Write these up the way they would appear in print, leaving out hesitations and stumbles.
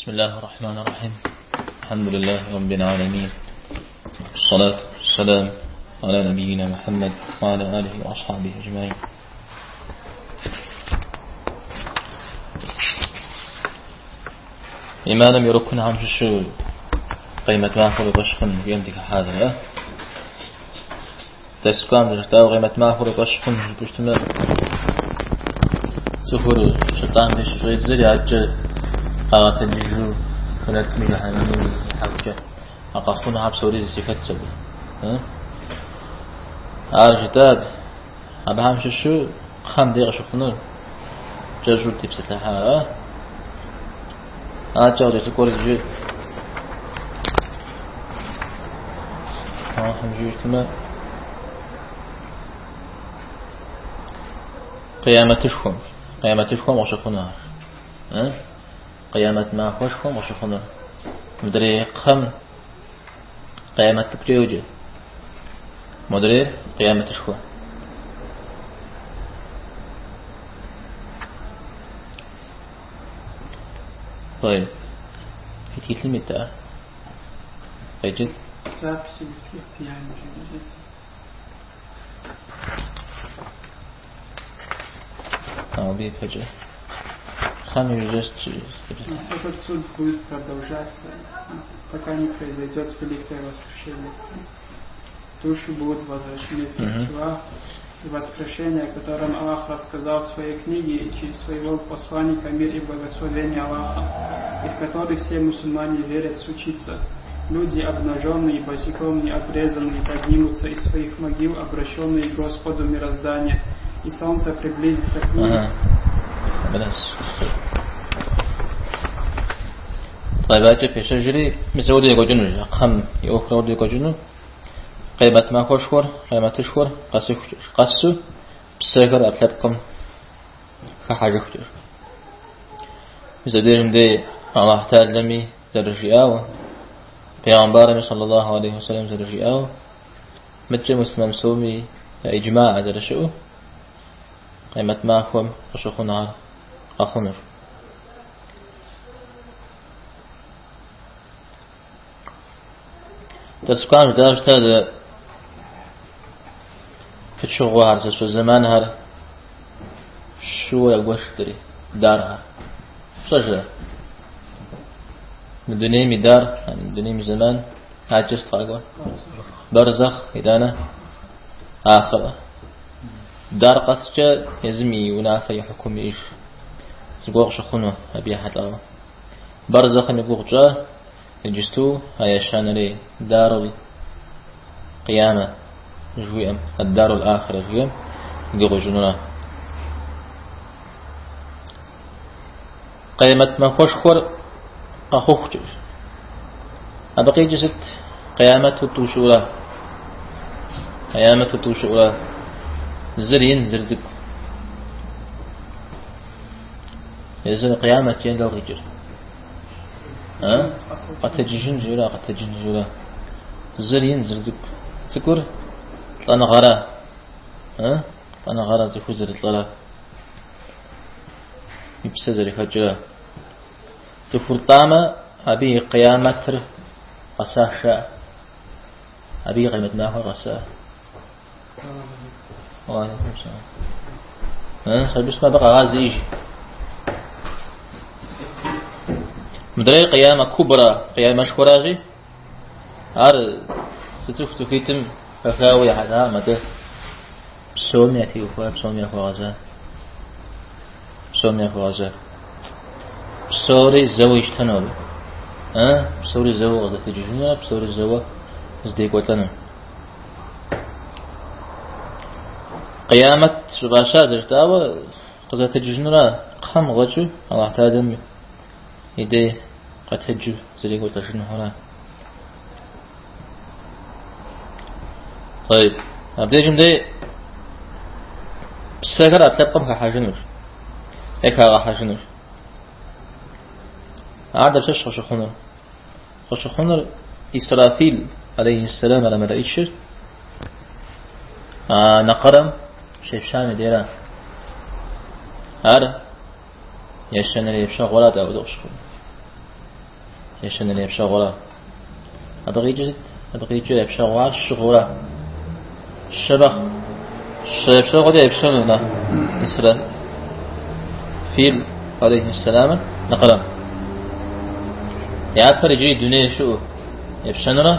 بسم الله الرحمن الرحيم الحمد لله رب العالمين والصلاة والسلام على نبينا محمد وعلى آله وأصحابه أجمعين إيمانым и рукнхэм щыщу къемэт махуэр уи фӏэщ хъун жиӏэм дыхыхьа. Дэрс кӏуам зэрыжытӏауэ къемэт махуэр уи фӏэщ хъун жыпӏэу щытмэ, цӏыхур щылӏам деж щыщӏедзэри адэкӏэ къагъэтэджыжу жэнэтми жыхьэнэмэми ихьэхукӏэ а къэхъунухэр псори зэхэтщ абы. Ар жытӏа абыхэм щыщу кхъэм дей къыщыхъунур кӏэщӏу тепсэлъыхьа. Адэкӏэ къыкӏэлъыкӏуэр иджы Алыхьым жиӏэу щытмэ, къиямэтышхуэм, къиямэтышхуэм къыщыхъуну ар. Къиямэт махуэшхуэм къыщыхъуну. Мыдрей кхъэм къиямэт цӏыкӏукӏэ йоджэ. Модрейр къиямэтышхуэ. طيب في тхылъым ит ар? Къеджыт. Записи без я не видите. Абы ипэкӏэ. Кхъэм иужькӏэ Этот суд будет продолжаться, пока не произойдет великое воскрешение. Души будут возвращены в их тела, и воскрешение, о котором Аллах рассказал в своей книге и через своего посланника мир и благословение Аллаха, и в который все мусульмане верят, случится. Люди, обнаженные, босиком не обрезанные, поднимутся из своих могил, обращенные к Господу мироздания, и солнце приблизится к ним. Ага. طيب адэкӏэ пещэжри, мис ауэдэу екӏуэкӏыну, кхъэм и ӏуэхур ауэдэу екӏуэкӏыну, къемэт махуэшхуэр, къемэтышхуэр къэсыхукӏэ, къэсу псэхэр ӏэпкълъэпкъым хыхьэжыхукӏэ. Мис абдежым дей Аллахь Тэхьэлэми зэрыжиӏауэ, Пейгъэмбарми саллаллаху алейхи вассалам зэрыжиӏауэ, мыдкӏэ муслъымэн псоми я иджмаӏ зэрыщыӏэу, къемэт махуэм къыщыхъунухэр къэхъунущ. Дэрс кӏуам жытӏауэ щыта дэ пычыгъуэхэр, зэщӏэ зэманхэр щыуэ ягуэш дэри, дархэр. Пщӏэжрэ? Мы дунейм и дар, мы дунейм и зэман, адэкӏэ сыт къакӏуэр? Бэрзэхъ, итӏанэ ахъырэ. Дар къэскӏэ езым и унафэ, и хьукум иӏэж. Зыгуэр къыщыхъуну абы ехьэлӏауэ. Бэрзэхъым и гугъу тщӏа, иджысту а ещанэрей дарул къиямэ жыхуиӏэм, ад-дарул ахирэ жыхуиӏэм и гугъу ищӏынура. Къемэт махуэшхуэр къэхъухукӏэщ. Абы къикӏыр сыт? Къиямэту тӏу щыӏэура? Къиямэту тӏу щыӏэура? Зыр ин, зыр цӏыкӏу. Езыр къиямэт жиӏэм дауэ къикӏыр? Къэтэджыжын жиӏэура, къэтэджын жиӏэура. Зыр ин, зыр цӏыкӏу. Цӏыкӏур лӏэныгъэра. Лӏэныгъэра цӏыхур зэрылӏэра. И псэ зэрыхэкӏрэ. Цӏыхур лӏамэ, абы и къиямэтыр къэса жаӏэ. Абы и къемэт махуэр къэса. Абы абы къэгъазэ иӏэж. Мыдрей къиямэ кубра, къиямэшхуэращи, ар зы цӏыху цӏыхуитӏым хэхауэ ехьэлӏакъым, атӏэ псоми ятеухуа, псоми яхуэгъэза. Псоми яхуэгъэза. Псори зэуэ ищтэну абы. Псори зэуэ къызэтэджыжыну, псори зэуэ зыдекӏуэлӏэну. Къиямэт щӏыфӏаща зэрыжытӏауэ къызэтэджыжынура кхъэм къыщӏэкӏыу Аллахь Тэхьэлэм и дей къэтэджу зэрекӏуэлӏэжынухьэра. طيب, абдежым дей псэхэр ӏэпкълъэпкъым хыхьэжынущ, е хагъэхьэжынущ. Ар дапщэщ къыщыхъунур? Къыщыхъунур Исрафил, алейхиссалам, ара мэлэӏичыр, а нэкъэрэм щепщам и дейра. Ар ещанэрей епщэгъуэрат ауэдэу къыщыхъунур. Ещанэрей епщэгъуэра. Абы къикӏыр сыт? Абы къикӏыр епщэгъуэр щыгъура. Щэ мэхъу. Щэ епщэгъуэкӏэ епщэну на Исрафил алейхи сэламыр нэкъырэм. Япэр иджыри дуней щыӏэу епщэнурэ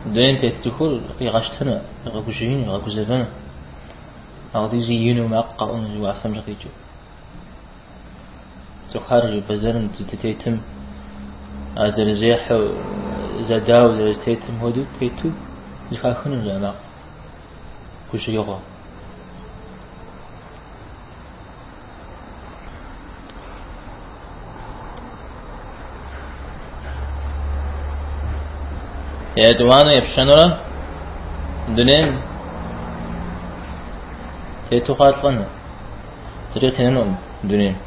дунейм тет цӏыхур къигъэщтэну, игъэгужьеину, игъэгузэвэну. Апхуэдизу ину макъ къэӏуну уафэмкӏэ къикӏыу. Цӏыхухэр бэзэрым здытетым, а зэрызехьэу, зэдауэ зэрытетым хуэдэу тету зэхахынущ а макъ гужьеигъуэ. Етӏуанэу епщэнурэ дунейм тету хъуар лӏэну. Зыри къытенэнукъым дунейм.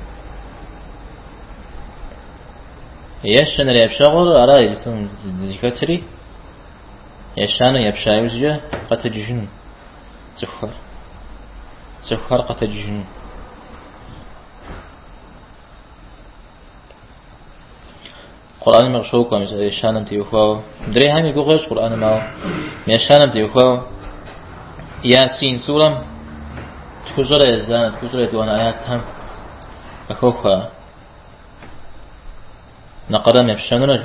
Ещанэрей епщэгъуэр ара иджыпсту дызыхэтри, ещанэу епща иужькӏэ къэтэджыжыну цӏыхухэр. Цӏыхухэр къэтэджыжыну. Къурӏэным къыщокӏуэ мис ещанэм теухуауэ. Мыдрейхэм и гугъу ещӏ Къурӏэным, ауэ ещанэм теухуауэ Ясин сурэм тхущӏрэ езанэ, тхущӏрэ етӏуанэ аятхэм къыхохуэ. Нэкъырэм епщэнурэ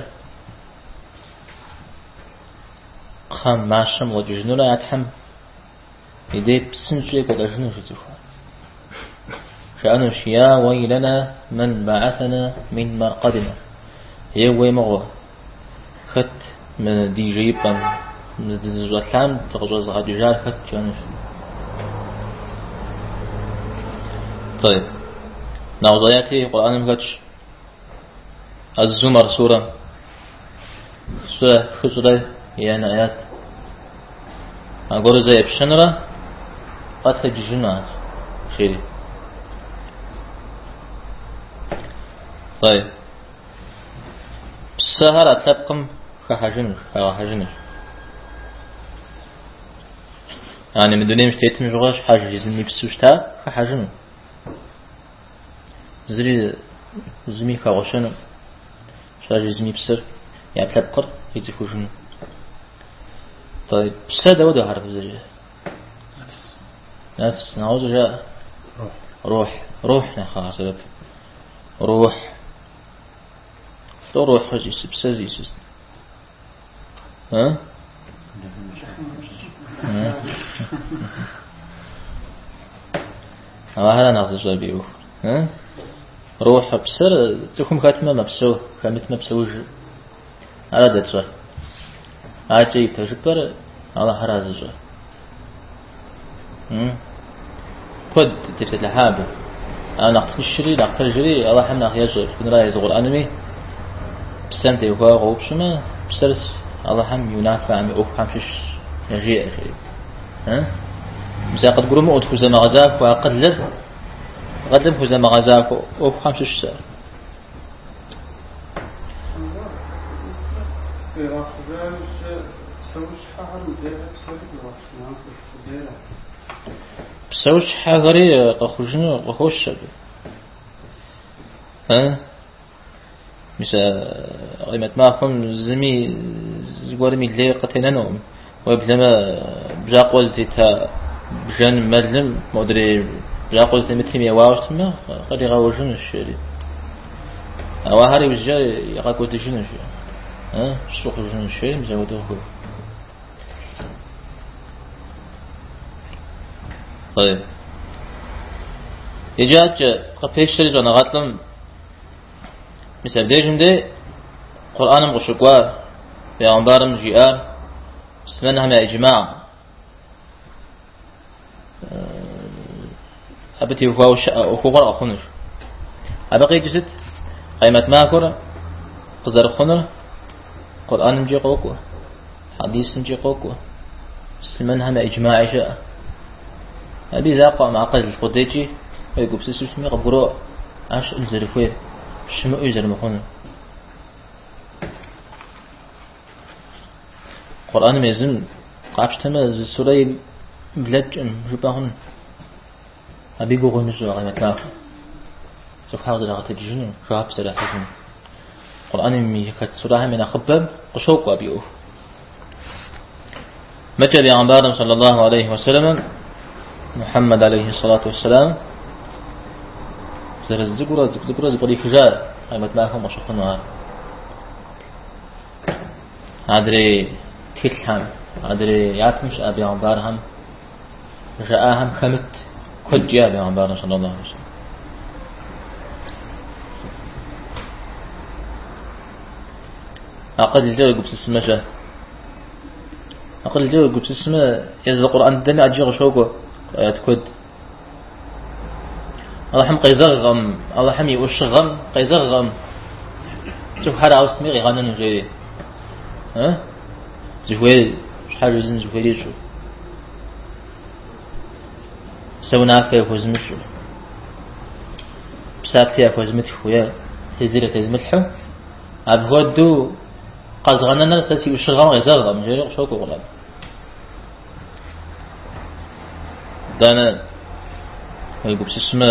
кхъэм мащэм къыщӏэкӏыжынурэ я Тхьэм и дей псынщӏэу екӏуэлӏэжынущ жи цӏыхухэр. Жаӏэнущ, я уэйлэна мэн баӏэфэна мин мэркъэдина. Е уей мыгъуэ, хэт мы ди жеипӏэм, мы дызыщӏэлъам дыкъыщӏэзыгъэкӏыжар хэт жаӏэнущ. طيب. Нэгъуэщӏ аяти Къурӏэным хэтщ. Аз-Зумар сурэм щэ хыщӏрэ еянэ аят. Аргуэру зэ епщэнурэ къэтэджыжыну ар, жери. طيب. Псэхэр ӏэпкълъэпкъым хыхьэжынущ, хагъэхьэжынущ. Ани мы дунейм щытетым щыгъуэ щхьэж езым и псэу щыта хыхьэжыну. Зыри зыми хэгъуэщэну, щхьэж езым и псэр, и ӏэпкълъэпкъыр къицӏыхужыну. Псэ дауэдэу хьэрыпыбзэкӏэ? Нэфс. Нэфс, нэгъуэщӏу жаӏэ? Рухь. Рухь. Рухь нэхъ къагъэсэбэп. Рухь. Лӏо рухьыр зиӏысыр, псэ зиӏысыр. А? Аллахьра нэхъ зыщӏэр абы и ӏуэхур. Рухь псэр цӏыхум хэтмэ мэпсэу, хэмытмэ псэужыр. Ара дэ тщӏэр. Акӏэ и пэжыпӏэр Аллахьра зыщӏэр. Куэд тепсэлъыхьа абы. Ар нэхъ тыншри, нэхъ пэжри Аллахьым нэхъ ещӏэ. Жыпӏэнура езы Къурӏэнми псэм теухуауэ къоупщӏмэ, псэр Аллахьым и унафэхэм, и ӏуэхухэм щыщщ, жеӏэ жери. Мис а къыдгурымыӏуэу тхузэмыгъэзахуэ акъылыр, акъылым хузэмыгъэзахуэ ӏуэхухэм щыщщ ар. Къигъэхъужа иужькӏэ псэущхьэхэр мыдрейхэр псори къигъэхъужынауэ цӏыху къудейра? Псэущхьэхэри къэхъужыну къыхощ абы. Мис а къемэт махуэм зыми зыгуэрым и лей къытенэнукъым. Уеблэмэ бжьакъуэ зытета бжэн мэлым модрей бжьакъуэ зытемытым еуауэ щытмэ, къригъэуэжынущ жери. Ауэ ахэр иужькӏэ игъэкӏуэдыжынущ, щӏы хъужынущ жери, мис апхуэдэу къыхох. طيب. Иджы адэкӏэ къыпещэри щӏэныгъэлӏым мис абдежым де Къурӏэным къыщыкӏуар, Пейгъэмбарым жиӏар, муслъымэнхэм я иджмаӏ. Абы теухуауэ щыӏэ ӏуэхугъуэр къэхъунущ. Абы къикӏ сыт? Къемэт махуэр къызэрыхъунур Къурӏэнымкӏи къокӏуэ, хьэдисымкӏи къокӏуэ, муслъымэнхэм я иджмаӏи щыӏэ. Абы и закъуэкъым, акъыл къудейкӏи уегупсысу щытми къыбгуроӏуэ, ар щыӏэн зэрыхуейр, щымыӏэуи зэрымыхъунур. Къурӏэным езым къапщтэмэ, зы сурэ блэкӏым жыпӏэ хъун. Абы и гугъу имыщӏу къемэт махуэм. Цӏыхухэр къызэрагъэтэджыжыну, жэуап зэрахьыжыну. Къурӏэным и хэт сурэхэм и нэхъыбэм къыщокӏуэ абы и ӏуэху. Мыкӏэ бегъымбарым саллаллаху алейхи уэсэлэмым Мухьэммэд алейхи салату уэсэлам зэрыз цӏыкӏурэ цӏыкӏу цӏыкӏурэ зэпкърихыжа къемэт махуэм къыщыхъуну ар. Адрей тхылъхэм, адрей япэм щыӏа бегъымбархэм жаӏахэм хэмыт куэд жиӏа бегъымбарым саллаллаху алейхи уэсэлэм. Акъылкӏэ уегупсысмэ-щэ? Акъылкӏэ уегупсысмэ, езы Къурӏэн дыдэми ӏэджи къыщокӏуэ аят куэд. Алыхьым къезэгъкъым, Алыхьым и ӏущыгъэм къезэгъкъым. Цӏыхухэр ауэ сытми къигъэнэну жери. Зыхуейр щхьэж езым зыхуейр ищӏу. Сэ унафэ яхуэзмыщӏу, псапи яхуэзмытхыу е тезыр ятезмылъхьэу, апхуэдэу къэзгъэнэныр сэ си ӏущыгъэм къезэгъкъым, жери къыщокӏуэ Къурӏэн. Итӏанэ уегупсысмэ,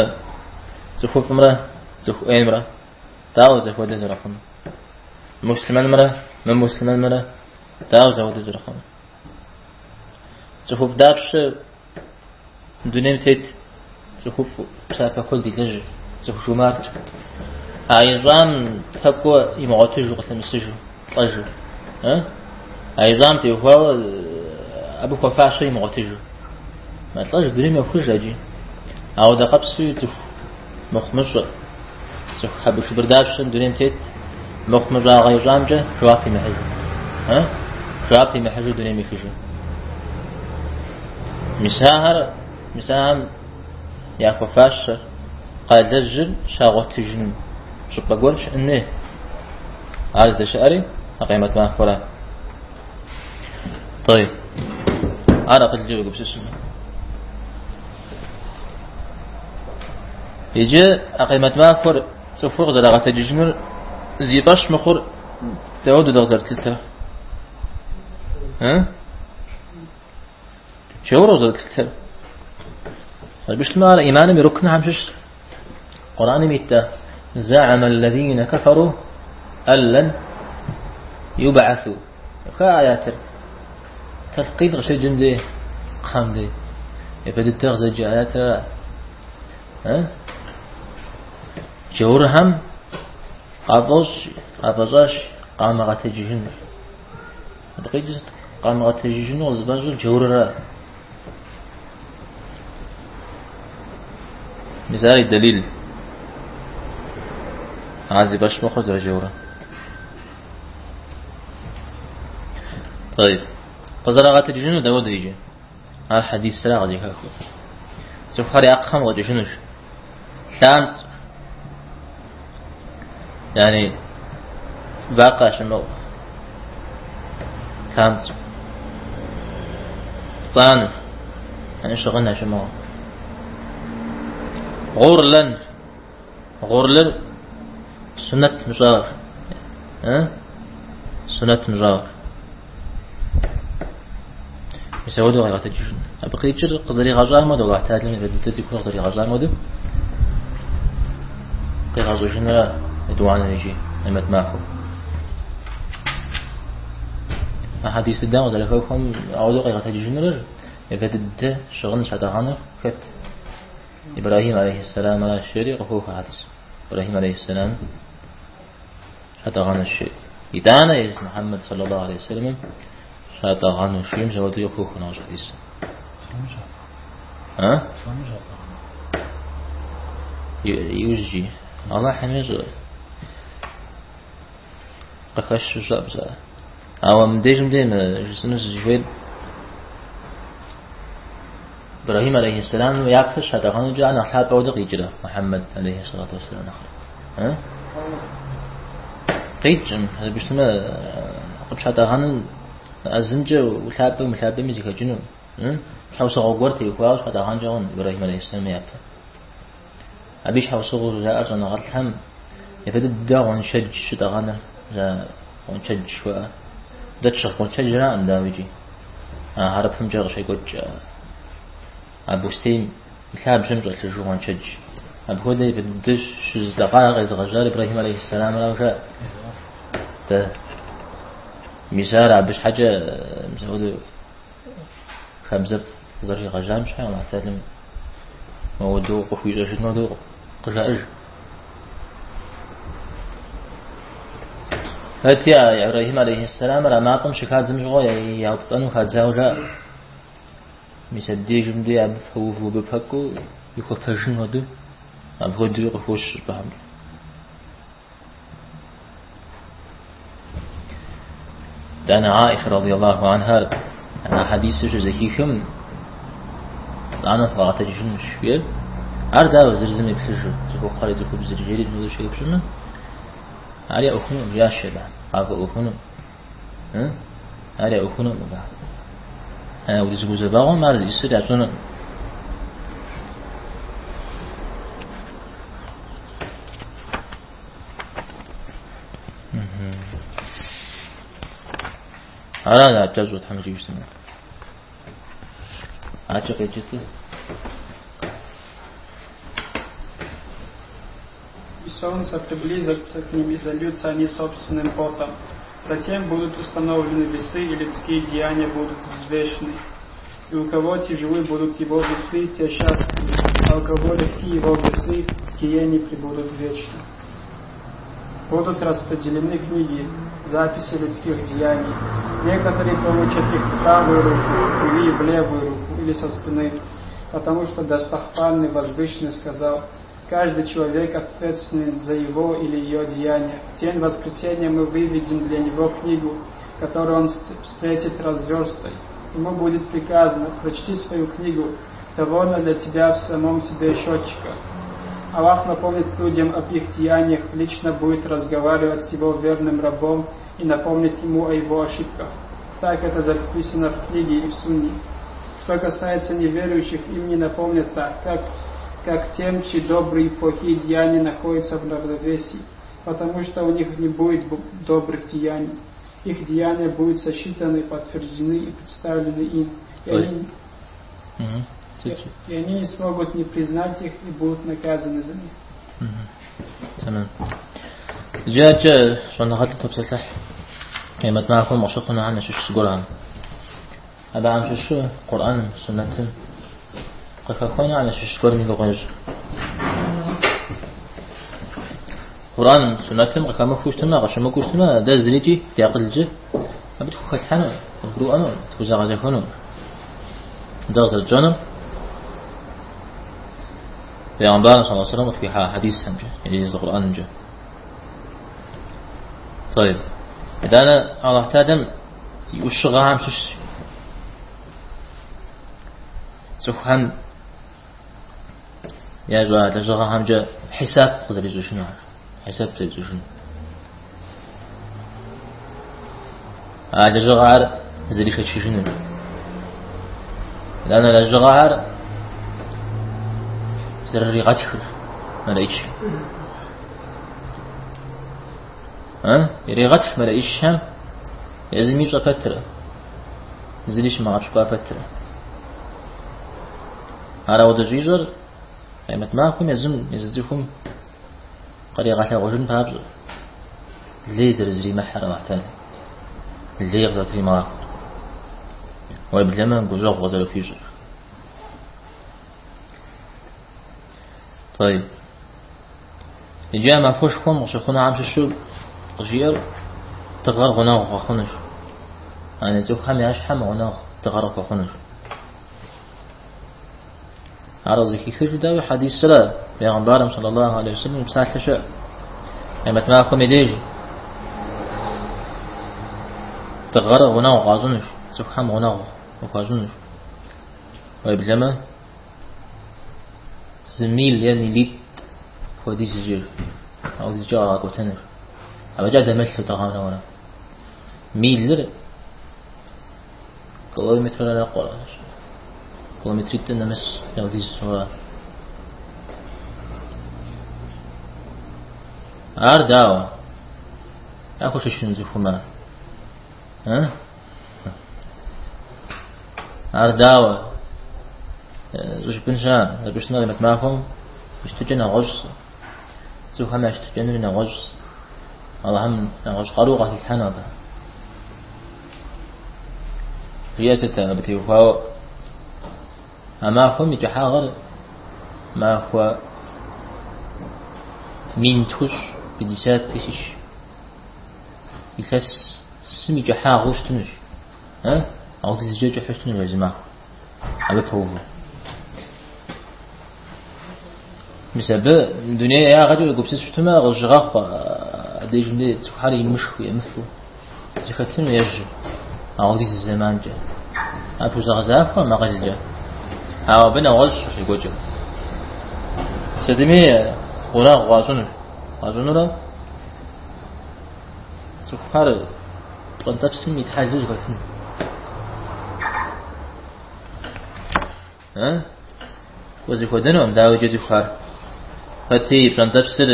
цӏыхуфӏымрэ цӏыху ӏеймрэ дауэ зэхуэдэ зэрыхъуну? Муслъымэнымрэ мымуслъымэнымрэ дауэ зэхуэдэ зэрыхъуну? Цӏыхуфӏ дапщэ дунейм тет цӏыхуфӏу псапэ куэд илэжь, цӏыху жумарт. А ищӏам пэкӏуэ имыгъуэтыжу, къылъымысыжу, лӏэжу. А ищӏам теухуауэ абы хуэфащэ имыгъуэтыжу. Мэлӏэж дунейм йохыж аджи. Ауэдэ къабзэуи цӏыху мыхъумыщӏэ, цӏыху хьэбыршыбыр дапщэм дунейм тет мыхъумыщӏагъэ ищӏамкӏэ жэуап имыхьыжу. Жэуап имыхьыжу дунейм ехыжу. Мис ахэр, мис ахэм яхуэфащэр къалэжьыр щагъуэтыжын щӏыпӏэ гуэр щыӏэн хуей. Ар здэщыӏэри а къемэт махуэра. Тӏей. Ар акъылкӏэ уегупсысмэ. Иджы а къемэт махуэр цӏыхур къызэрагъэтэджыжынур зи фӏэщ мыхъур дауэду дыкъызэрытлъытэр? Джаур къызэрытлъытэр? Абы щытмэ ар иманым и рукнхэм щыщ. Къурӏэным ит زعم الذين كفروا أن لن يبعثوا. Хэ аятыр. Тэлъкъин къыщеджэм дей, кхъэм дей. Япэ дыдэ къызэджэ аятыр. Джаурхэм къафӏощӏ, къафӏэщӏащ, къамыгъэтэджыжыну. Абы къикӏыр сыт? Къамыгъэтэджыжыну къызыфӏэщӏыр джаурыра. Мис ар и дэлил. Ар зи фӏэщ мыхъур зэрыджаурыр. Тӏей. Къызэрагъэтэджыжыну дауэду иджы? Ар хьэдисра къызэхэхур. Цӏыхухэр я кхъэм къэкӏыжынущ. Лъамцӏ. Яни вакъэ щымыгъыу. Лъамцӏ. Пцӏанэу. Яни щыгъын ящымыгъыу. Гъурлэн. Гъурлыр сунэт мыщӏар. Сунэт мыщӏар. Мис ауэдэу къигъэтэджыжын. Абы къикӏыр къызэригъэщӏам хуэдэу, Аллахь Тэхьэлам япэ дыдэ цӏыхур къызэригъэщӏам хуэдэу къигъэщӏыжынра етӏуанэ икӏи къемэт махуэм. А хьэдис дыдэм къызэрыхэхуэм ауэдэу къигъэтэджыжынурэ япэ дыдэ щыгъын щатӏэгъэнур хэт? Ибрахим алейхьэссэламращ жери къыхохуэ хьэдис. Ибрахим алейхьэссэлам щатӏэгъэнущ жери. Итӏанэ езы Мухьэммэд саллаллаху алейхи вассаламым щатӏэгъэнущ жиӏэм зэуэду къыхохуэ нэгъуэщӏ хьэдис. А? Иужькӏи. Аллахьым ещӏэ. Къыхэщу щыӏэм сэ. Ауэ мыбдежым дей мы жысӏэну сызыхуейр Ибрахим алейхьэссэлам япэ щатӏэгъэнукӏэ ар нэхъ лъапӏэ хуэдэ къикӏрэ Мухьэммэд алейхьэссалату уассалам нэхърэ? Къикӏым, абы щытмэ къыпщатӏэгъэну ӏэзымкӏэ улъапӏэ умылъапӏэми зэхэкӏыну. Щхьэусыгъуэ гуэр теухуауэ щатӏэгъэнкӏэ хъун Ибрахим алейхьэссэлам япэ. Абы и щхьэусыгъуэу жаӏэр щӏэныгъэлӏхэм япэ дыдэ гъуэншэдж щытӏэгъэныр, гъуэншэдж жыхуаӏэр. Дэ тщыгъ гъуэншэджракъым, дауикӏи. А хьэрыпымкӏэ къыщекӏуэкӏ а бостейм и лъабжьэм щӏэлъыжу гъуэншэдж. Апхуэдэ япэ дыдэ щызытӏэгъар къезыгъэжьар Ибрахим алейхьэссэламрауэ жаӏэ. Дэ мис ар абы щхьэкӏэ мис апхуэдэу хабзэфӏ зэрыригъэжьам щхьэ Алыхь Тэхьэлам мыуэдэу къыхуищӏэжын хуэдэу къыжаӏэж. Хэти а Ибрэхьим алейхьиссэламыр а мафӏэм щыхадзэм щыгъуэ яупцӏэну хадзауэ жаӏэ. Мис абдежым дей абы пэуву, абы пэкӏуэу ихуэпэжын хуэдэу апхуэдэуи къыхощ щӏыпӏэхэмкӏэ. Итӏанэ Аиша радиаллаху анхар а хьэдисыр щызэхихым лӏамэ фыкъагъэтэджыжынущ, жиӏэр. Ар дауэ зыр зым еплъыжу, цӏыхухъури цӏыхубзри жери мыуэдэу щеупщӏмэ, ар яӏуэхунукъым, жиӏащ абы, къафӏэӏуэхунукъым. Ар яӏуэхунукъым абы. Апхуэдиз гузэвэгъуэм ар зиӏысыр ящӏэнукъым. Ара кӏэщӏу Тхьэм жиӏэу щытмэ. Акӏэ къеджэты. И солнце приблизится к ним, и зальются они собственным потом. Затем будут установлены весы, и людские деяния будут взвешены. И у кого тяжелы будут его весы, те счастливы, а у кого легки его весы, в гиене пребудут вечно. Будут распределены книги, записи людских деяний. Некоторые получат их в правую руку, другие в левую руку или со спины, потому что Достохвальный Возвышенный сказал, каждый человек ответственен за его или ее деяния. В день воскресения мы выведем для него книгу, которую он встретит разверстой. Ему будет приказано, прочти свою книгу, довольно для тебя в самом себе счетчика. Аллах напомнит людям об их деяниях, лично будет разговаривать с его верным рабом и напомнит ему о его ошибках. Так это записано в книге и в сунне. Что касается неверующих, им не напомнят так, как тем, чьи добрые и плохие деяния находятся в равновесии, потому что у них не будет добрых деяний. Их деяния будут сосчитаны, подтверждены и представлены им. И они не смогут не признать их и будут наказаны за них. Тэмэм. Иджы адэкӏэ щӏэныгъэлӏ топсэлъыхь. Къемэт махуэм къыщыхъунухэм ящыщ зыгуэрхэм. Абыхэм щыщу Къурӏэн суннэтым къыхэхуэнухэм ящыщ гуэрым и гугъу ещӏ. Къурӏэн суннэтым къыхэмыхуу щытмэ, къыщымыкӏуэу щытмэ, дэ зырикӏи ди акъылкӏэ абы тхухэлъхьэну, къыдгурыӏуэну, тхузэгъэзэхуэну. Дэ къызэрытщӏэнур Пейгъэмбарым саллаллаху алейхи ва сэллэм къытхуихьа хьэдисхэмкӏэ е езы Къурӏэнымкӏэ. Тайиб. Итӏанэ Аллахь Тэхьэлам и ӏущыгъэхэм щыщщ. Цӏыхухэм ящӏа лэжьыгъэхэмкӏэ хьисап къызэрищӏыжынур, хьисап зэрищӏыжынур. А лэжьыгъэхэр зэришэчыжынур. Итӏанэ лэжьыгъэхэр зэрыригъэтхыр мэлэӏичым. Ирегъэтх мэлэӏичхэм езым ищӏэ пэтрэ, зыри щымыгъэпщкӏуа пэтрэ. Ар ауэдэ щӏищӏэр къемэт махуэм езым езы цӏыхум къригъэлъэгъужын папщӏэ лей зэрызримыхьэр Алыхь Тэхьэлам, лей къызэрытримыгъахуэр, уеблэмэ гущӏэгъу къызэрыхуищӏыр. Тайиб. Иджы а махуэшхуэм къыщыхъунухэм щыщу къыжиӏэр дыгъэр гъунэгъу къэхъунущ. Ани цӏыхухэм я щхьэм гъунэгъу дыгъэр къыхуэхъунущ. Ар къызыхихыжу дауи хьэдисрэ Пейгъэмбарым саллаллаху алейхи ва сэллэм и псалъэ щыӏэ. Къемэт махуэм и деж дыгъэр гъунэгъу къащӏынущ, цӏыхухэм гъунэгъу къыхуащӏынущ. Уеблэмэ зы мил е милитӏ хуэдизкӏэ, апхуэдизкӏэ къагъэкӏуэтэнущ. Абыкӏэ дэмылъу дыгъэмрэ уэрэ. Милыр километррэ ныкъуэрэ. Километритӏым нэмыс апхуэдиз уэрэ. Ар дауэ? Яхуэшэчыну цӏыхум ар? Ар дауэ? Щӏыжыпӏын щыӏэ, щӏыжыпӏын къемэт махуэм и щытыкӏэ нэгъуэщӏ, цӏыхухэм я щытыкӏэнури нэгъуэщӏ. Алыхьым нэгъуэщӏ къару къахилъхьэну абы. Жиӏэ сыт абы теухуауэ? А махуэм и кӏыхьагъыр махуэ 1500, 50 000 илъэсым и кӏыхьагъыу щытынущ. Апхуэдизкӏэ кӏыхьу щытынущ а зы махуэ. Абы пэуву. Мис абы дуней ягъэкӏэ уегупсыс щытмэ, къызыщыгъэхъу абдежым дей цӏыхухэр имышхыу, емыфэу, зэхэтыну ежьу, апхуэдиз зэманкӏэ. Ар пхузэгъэзахуэкъым акъылкӏэ. Ауэ абы нэгъуэщӏ щекӏуэкӏыр. Сытми гъунэгъу къащӏынущ. Къащӏынурэ цӏыхухэр пщӏэнтӏэпсым итхьэлэу зэхэтын. Кӏуэ зэхуэдэнукъым, дауикӏи цӏыхухэр. Хэти и пщӏэнтӏэпсыр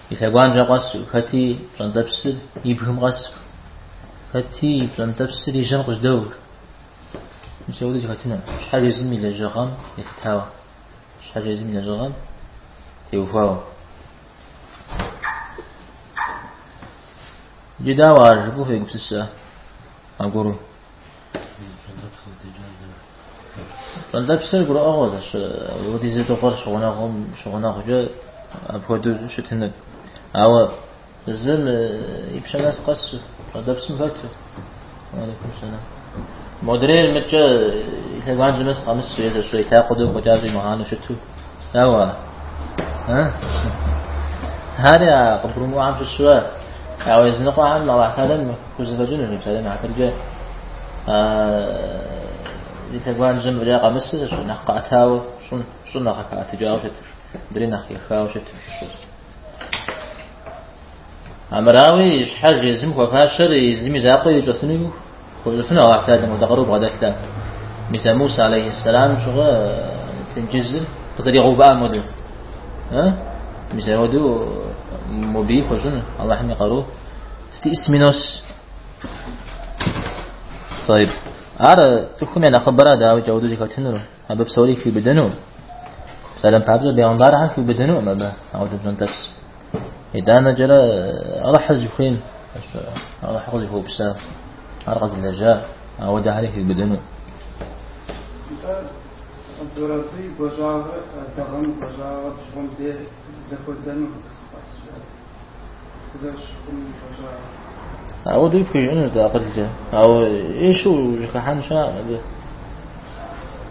и лъэгуанжьэ къэсу, хэти пщӏэнтӏэпсыр и бгым къэсу, хэти и пщӏэнтӏэпсыр и жьэм къыжьдэур. Мис апхуэдэу зэхэтыну. Щхьэж езым и лэжьыгъэм елъытауэ. Щхьэж езым и лэжьыгъэм теухуауэ. Иджы дауэ ар жыпӏэу фегупсысэ аргуэру? Пщӏэнтӏэпсыр гурыӏуэгъуэщ, апхуэдиз дыгъэр щыгъунэгъум щыгъунэгъукӏэ апхуэдэу щытыныр. Ауэ зым и пщэм нэс къэсу, пщӏэнтӏэпсым хэту. Алейкум сэлам. Модрейр мыткӏэ и лъэгуанжьэм нэс къэмысу е зэщӏэ и лъакъуэ тӏэкӏу фӏэкӏа щӏимыгъанэу щыту. Дауэ ар? Ари а къыбгурымыӏуэхэм щыщурэ, ауэ языныкъуэхэм Аллахь Тэхьэлам хузэфӏэкӏынущ, псалъэм и хьэтыркӏэ и лъэгуанжьэм фӏэкӏа къэмысу, зэщӏэ нэхъ къэӏэтауэ щӏым, щӏыр нэхъ къыхэӏэтыкӏауэ щыту, мыдрей нэхъ ехауэ щыту щӏыр. Амырауи, щхьэж езым хуэфащэр езым и закъуэ ищӏэфыну хуэщӏыфыну Аллахь Тэхьэлам апхуэдэ къару бгъэдэлъэ. Мис а Муса алейхьиссэлам щыгъуэ тенджызыр къызэригъэувыӏам хуэдэу. Мис апхуэдэу мобыи хуэщӏыну Аллахьым и къару здиӏысми нос. Тайб. Ар цӏыхум я нэхъыбэрэ дауикӏ апхуэдэу зэхэтынур, абы псори хиубыдэну. Псалъэм папщӏэ бегъымбархэм хиубыдэнукъым абы апхуэдэ пщӏэнтӏэпс. Итӏанэкӏэрэ Алыхьыр зыхуейм, Алыхьыр къызыхуэупса, ар къэзылэжьа, ауэдэхэри хиубыдэну. Нтӏэ, Анзор абы и гуащӏагъэр, дыгъэм и гуащӏагъэр бжьыгъуэм де зэхуэдэну цӏыху къэскӏэ, къызэрыщыхъум и гуащӏагъэр. Ауэдэуи пхужыӏэнущ дэ акъылкӏэ, ауэ ещу ужьыхыхьэн щыӏэкъым абы.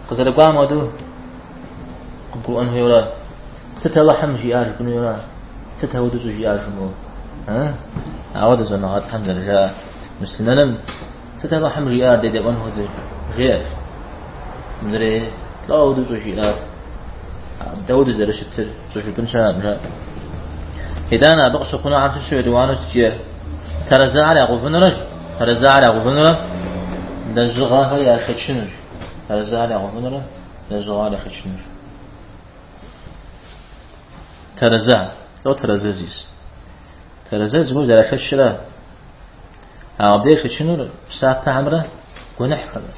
Къызэрыкӏуам хуэдэу къыбгурыӏуэн хуейуэрэ. Сыт Алыхьым жиӏар жыпӏэну хуейуэрэ? Сыт ауэдэу щӏыжиӏар жымыӏэу? Ауэдэ щӏэныгъэлӏхэм зэрыжаӏэр. Муслъымэным сыт Алыхьым жиӏар дедэӏуэн хуэдэу жеӏэр. Мыдрей лӏо ауэдэу щӏыжиӏар? Дауэдэу зэрыщытыр щӏыжыпӏын щыӏэкъым, жаӏэ. Итӏанэ абы къыщыхъунухэм щыщу етӏуанэу сыт Тэрэзэхэр ягъэувынурэщ, тэрэзэхэр ягъэувынурэ лэжьыгъэхэр яшэчынущ. Тэрэзэхэр ягъэувынурэ лэжьыгъэхэр яшэчынущ. Тэрэзэ, лӏо тэрэзэ зис. Тэрэзэ зыгуэр зэрашэчрэ, а абдеж шэчынур псапэхэмрэ гуэныхьхэмрэ.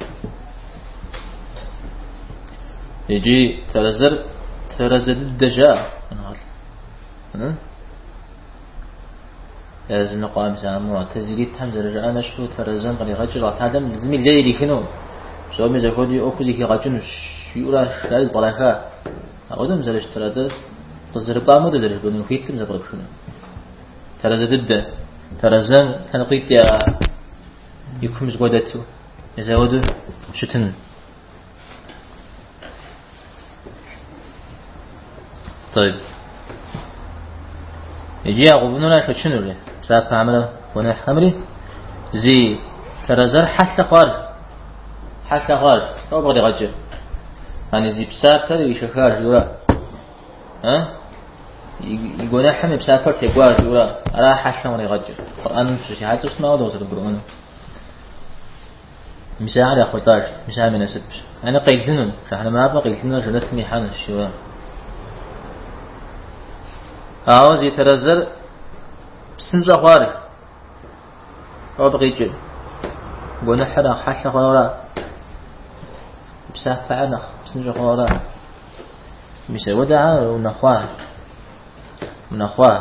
Иджы тэрэзэр тэрэзэ дыдэ жаӏэ. Языныкъуэм муӏтэзилитхэм зэрыжаӏам ещхьу тэрэзэм къригъэкӏыр Алыхь Тэхьэлам зыми лей ирихыну, псоми зэхуэдэу и ӏуэхур зэхигъэкӏынущ, жиӏэурэ ари зэпкъраха. Апхуэдэм зэрыщытыр атӏэ къызэрыкӏуам хуэдэу зэрыжыпӏэну хуитым зэпкърыпхыну. Тэрэзэ дыдэ. Тэрэзэм лъэныкъуитӏ я и кум зыгуэр дэту, зэуэду щытын. Тайб. Иджы ягъэувынурэ яшэчынури, псапэхэмрэ гуэныхьхэмри, зи тэрэзэр хьэлъэ хъуар, хьэлъэ хъуар, лӏо абы къригъэкӏыр. Ани зи псапэр ишэхар жиӏэурэ. А? И гуэныхьым и псапэр текӏуа жиӏэурэ, ара хьэлъэм къригъэкӏыр. Къурӏэным щыщихьэкӏэ щытмэ, ауэдэу къызэрыбгурыӏуэну. Мис ар ехъулӏащ, мис ар и насыпщ. Ани къелыну, жыхьэнэмэ мафӏэ къелыну жэнэтым ихьэнущ, жиӏэурэ. Ауэ зи тэрэзэр псынщӏэ хъуар, абы къикӏыр. Гуэныхьыр нэхъ хьэлъэ хъуауэра, псапэхэр нэхъ псынщӏэ хъуауэра. Мис апхуэдэхэр унэхъуа, унэхъуа.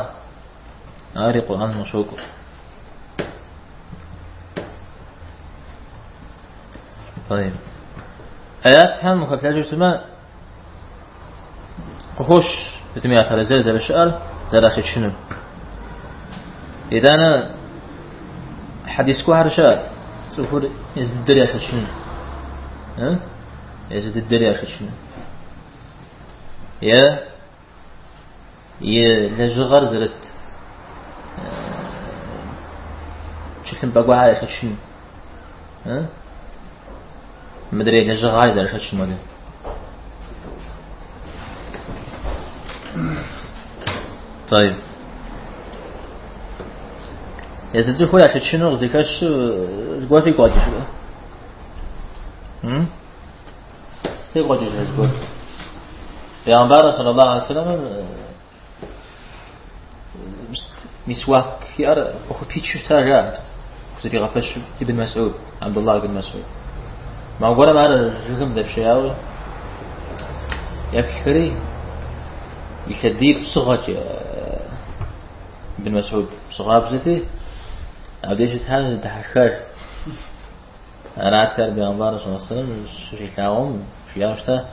Ари Къурӏэным къыщокӏуэ. طيب. Аятхэм ухэплъэжу щытмэ, къыхощ сытми а тэрэзэр зэрыщыӏэр зэрашэчынур. Итӏанэ хьэдис гуэрхэр щыӏэ, цӏыхур езы дыдэр яшэчыну. Езы дыдэр яшэчыну. Е и лэжьыгъэр зэрыт тхылъымпӏэ гуэрхэр яшэчыну. Мыдрей лэжьыгъэр зэрашэчын хуэдэ. طيب. Езы цӏыхур яшэчыну къыздыхэщу зыгуэр фигу къэкӏыжрэ? Фигу къэкӏыжрэ зыгуэр? Пейгъэмбар саллаллаху алейхи вассаламым мисуак иӏэр къыхупичу щыта жаӏэ, хузэригъэпэщу Ибн Масӏуд, Абдуллах ибн Масӏуд. Махуэ гуэрым ар жыгым дэпщеяуэ еплъхэри, и лъэдийр псыгъуэт Ибн Масӏуд псыгъуабзэти, абдеж щытар дыхьэшхащ. Арати, ар Пейгъэмбар саллаллаху алейхи вассалам щилъагъум, жиӏауэ щыта,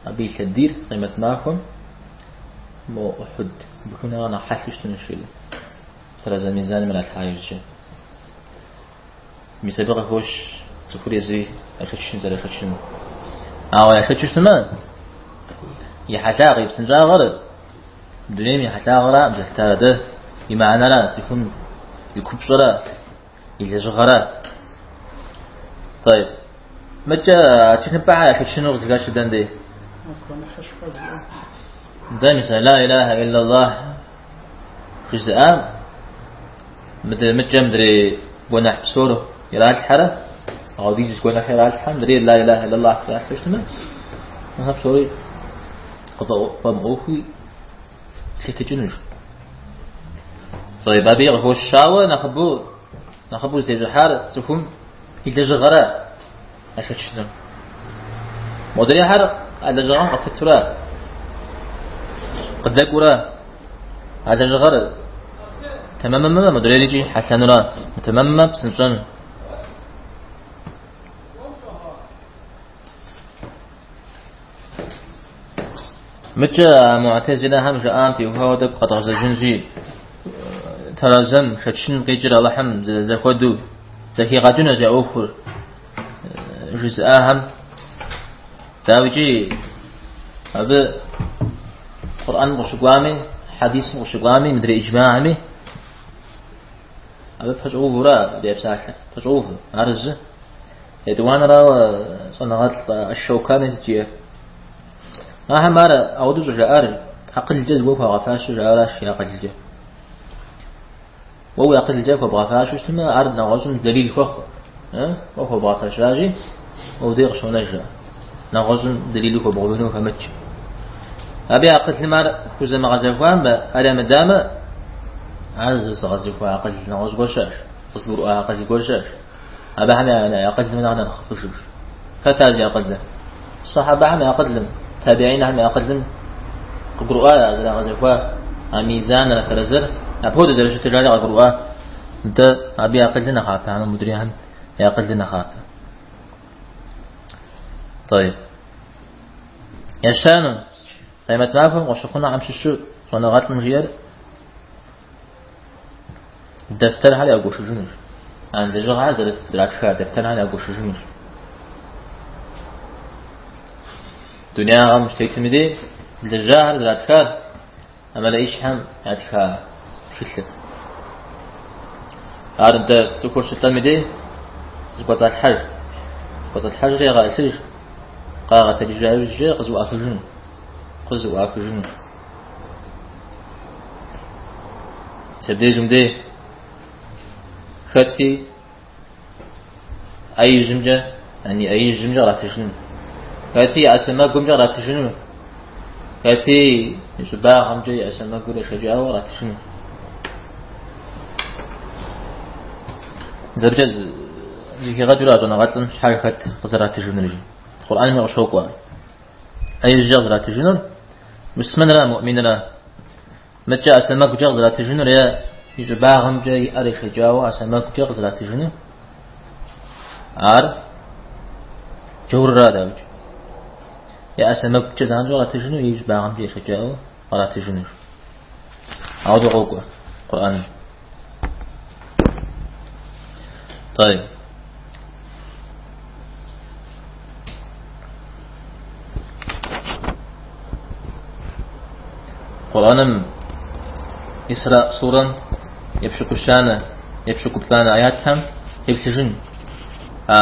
абы и лъэдийр къемэт махуэм мо Ухьуд бгым нэхърэ нэхъ хьэлъэу щытынущ, жиӏэри. Тэрэзэ мизаным иралъхьа иужькӏэ. Мис абы къыхощ цӏыхур езыри яшэчын зэрашэчынур. Ауэ яшэчу щытмэ, и хьэлъагъ, и псынщӏагъэр дунейм и хьэлъагъэраӏым зэлъытар, атӏэ и мыхьэнэра, цӏыхум и купщӏэра, и лэжьыгъэра. طيب. Мыкӏэ тхылъымпӏэхэр яшэчыну къызыхэщыр дэнэ дей? Дэ мис ла илаха иллаллах жызыӏам мыдрей мыкӏэ мыдрей гуэныхь псор иралъхьэрэ, апхуэдиз гуэныхь иралъхьэ, мыдрей ла илаха иллаллах тралъхьэу щытмэ, ахэр псори къыфӏэмыӏуэхуи лъэтыкӏынущ. طيب, абыи къыхощ, ауэ нэхъыбэу нэхъыбэу зытещӏыхьар цӏыхум и лэжьыгъэра яшэчынур. Модрейхэр а лэжьыгъэм къыпытурэ, къыдэкӏуурэ, а лэжьыгъэр тэмэмымэ модрейр икӏи хьэлъэнурэ, мытэмэмымэ псынщӏэну. Мыкӏэ а муӏтэзилэхэм жаӏам теухуауэ тӏэкӏу къэдгъэзэжынщи, тэрэзэм шэчын къикӏыр Алыхьым зэхуэдэу зэхигъэкӏынущ я ӏуэхур жызыӏахэм. Дауикӏи абы Къурӏэным къыщыкӏуами, хьэдисым къыщыкӏуами, мыдрей иджмагьми абы пэщӏэувурэ абы псалъэ пэщӏэуву, ар зы. Етӏуанэрауэ, щӏэныгъэлӏ Аш-Шэукани сыт жиӏэр? Ахэм ар ауэдэу щӏыжаӏар акъылкӏэ зыгуэр хуагъэфащэу жаӏаращ и акъылкӏэ. Уэ уи акъылкӏэ хуэбгъэфащэу щытмэ, ар нэгъуэщӏым дэлил хуэхъу. Уэ хуэбгъэфэщащи, уэ уи дей къыщонэж ар. Нэгъуэщӏым дэлилу хуэбгъэувыну хэмытщ. Абы и акъылым ар хузэмыгъэзэхуамэ, ар ямыдамэ, ар зэзыгъэзэхуа акъыл нэгъуэщӏ гуэр щыӏэщ, къызыгурыӏуа акъыл гуэр щыӏэщ. Абыхэм я акъылым нэхъ нэхъыфӏыжщ. Хэт ар зи акъылыр? Сахьабэхэм я акъылым, табиинхэм я акъылым къыгурыӏуа зэрагъэзэхуа а мизаныр, а тэрэзэр, апхуэдэу зэрыщытыр жари къагурыӏуа. Нтӏэ, абы и акъылыр нэхъапэ, хьэмэ мыдрейхэм я акъылыр нэхъапэ. طيب. Ещанэу, къемэт махуэм къыщыхъунухэм щыщу щӏэныгъэлӏым жиӏэр Дэфтэрхэр ягуэшыжынущ. А лэжьыгъэхэр зэратха дэфтэрхэр ягуэшыжынущ. Дунягъэм щытетым и дей лэжьахэр зэратхар а мэлэӏичхэм ятха тхылъыр. Ар дэ цӏыхур щылӏэм и дей зыкӏуэцӏалъхьэж. Зыкӏуэцӏалъхьэжри ягъэӏылъыж, къагъэтэджыжа иужькӏэ къызэӏуахыжыну. Къызэӏуахыжыну. Мис абдежым дей хэти ӏэ ижьымкӏэ, яни ӏэ ижьымкӏэ къратыжыну. Хэти и ӏэ сэмэгумкӏэ къратыжыну. Хэти и щӏыбагъымкӏэ и ӏэ сэмэгур ешэкӏауэ къратыжыну. Мис абыкӏэ зэхигъэкӏыурэ щӏэныгъэлӏым щхьэж хэт къызэратыжынур жи. Къурӏэнми къыщокӏуэ. ӏэ ижькӏэ къызэратыжынур муслъымэнра, муӏминра? Мыткӏэ ӏэ сэмэгукӏэ къызэратыжынур е и щӏыбагъымкӏэ и ӏэр ешэкӏауэ ӏэ сэмэгукӏэ къызэратыжыну, ар джаурра дауикӏ. И ӏэ сэмэгукӏэ занщӏэу къратыжыну, и щӏыбагъымкӏэ ешэкӏауэ къратыжынущ. Ауэдэу къокӏуэ Къурӏэным. طيب. Къурӏэным Исраӏ сурэм епщыкӏущанэ, епщыкӏуплӏанэ аятхэм феплъыжын. А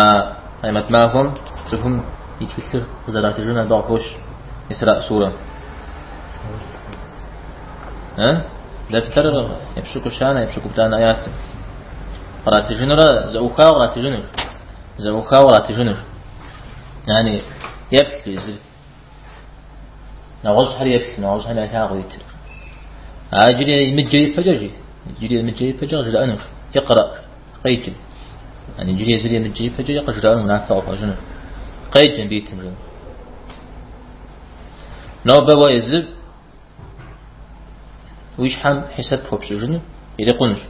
къемэт махуэм цӏыхум и тхылъыр къызэратыжын абы къыхощ Исраӏ сурэм. Дэфтэрыр епщыкӏущанэ, епщыкӏуплӏанэ аятым. Къратыжынурэ зэӏухауэ къратыжынущ. Зэӏухауэ къратыжынущ. Yani еплъ езыр. Нэгъуэщӏхэр еплъ, нэгъуэщӏхэм ялъагъу итыр. А иджыри емыджэ ипэкӏэ жи, иджыри емыджэ ипэкӏэ къыжраӏэнущ. Икъра, къеджэ. Yani иджыри езыр емыджэ ипэкӏэ къыжраӏэну унафэ къыхуащӏынущ. Къеджэ мыбы итым жи. Нобэ уэ езыр уи щхьэм хьисэп хуэпщӏыжыну ирикъунущ.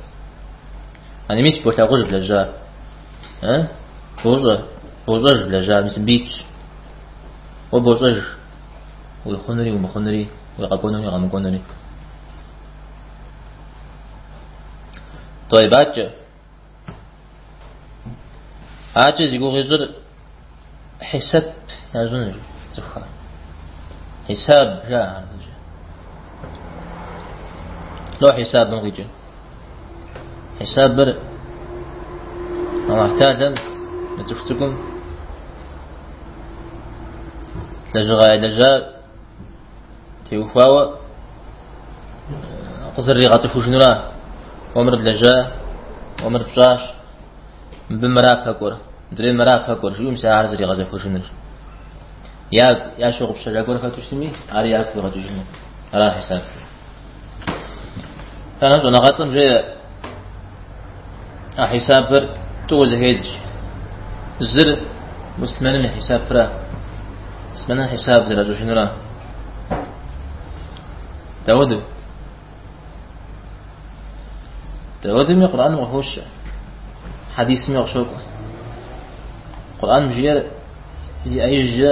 Yani мис болъагъуж блэжьар. Бощӏэ, бощӏэж блэжьар, мис мыбы итщ. Уэ бощӏэж уи хъунури умыхъунури, уи къэкӏуэнури къэмыкӏуэнури. طيب адэкӏэ. Адэкӏэ зи гугъу ищӏыр хьисэп ящӏынущ цӏыхухэр. Хьисаб жаӏэр. Лӏо хьисабым къикӏыр. Хьисабыр Аллахь Тэхьэлам мы цӏыху цӏыкӏум лэжьыгъэ ялэжьа теухуауэ къызэрыригъэцӏыхужынура. Уэ мыр блэжьа, уэ мыр пщӏащ, мыбы мыра пэкӏуэр, мыдрейм мыра пэкӏуэр, жиӏэу мис ар зэригъэзэхуэжыныр. Ягу ящыгъупщэжа гуэр хэту щытми, ар ягу къигъэкӏыжыну. Ара хьисаб. Итӏанэ щӏэныгъэлӏым жеӏэ а хьисабыр тӏууэ зэхедз. Зыр муслъымэным и хьисапра, муслъымэным хьисаб зэращӏыжынура. Дауэдэу? Дауэдэуми Къурӏэным къыхощ, хьэдисми къыщокӏуэ. Къурӏэным жиӏэр зи ӏэ ижькӏэ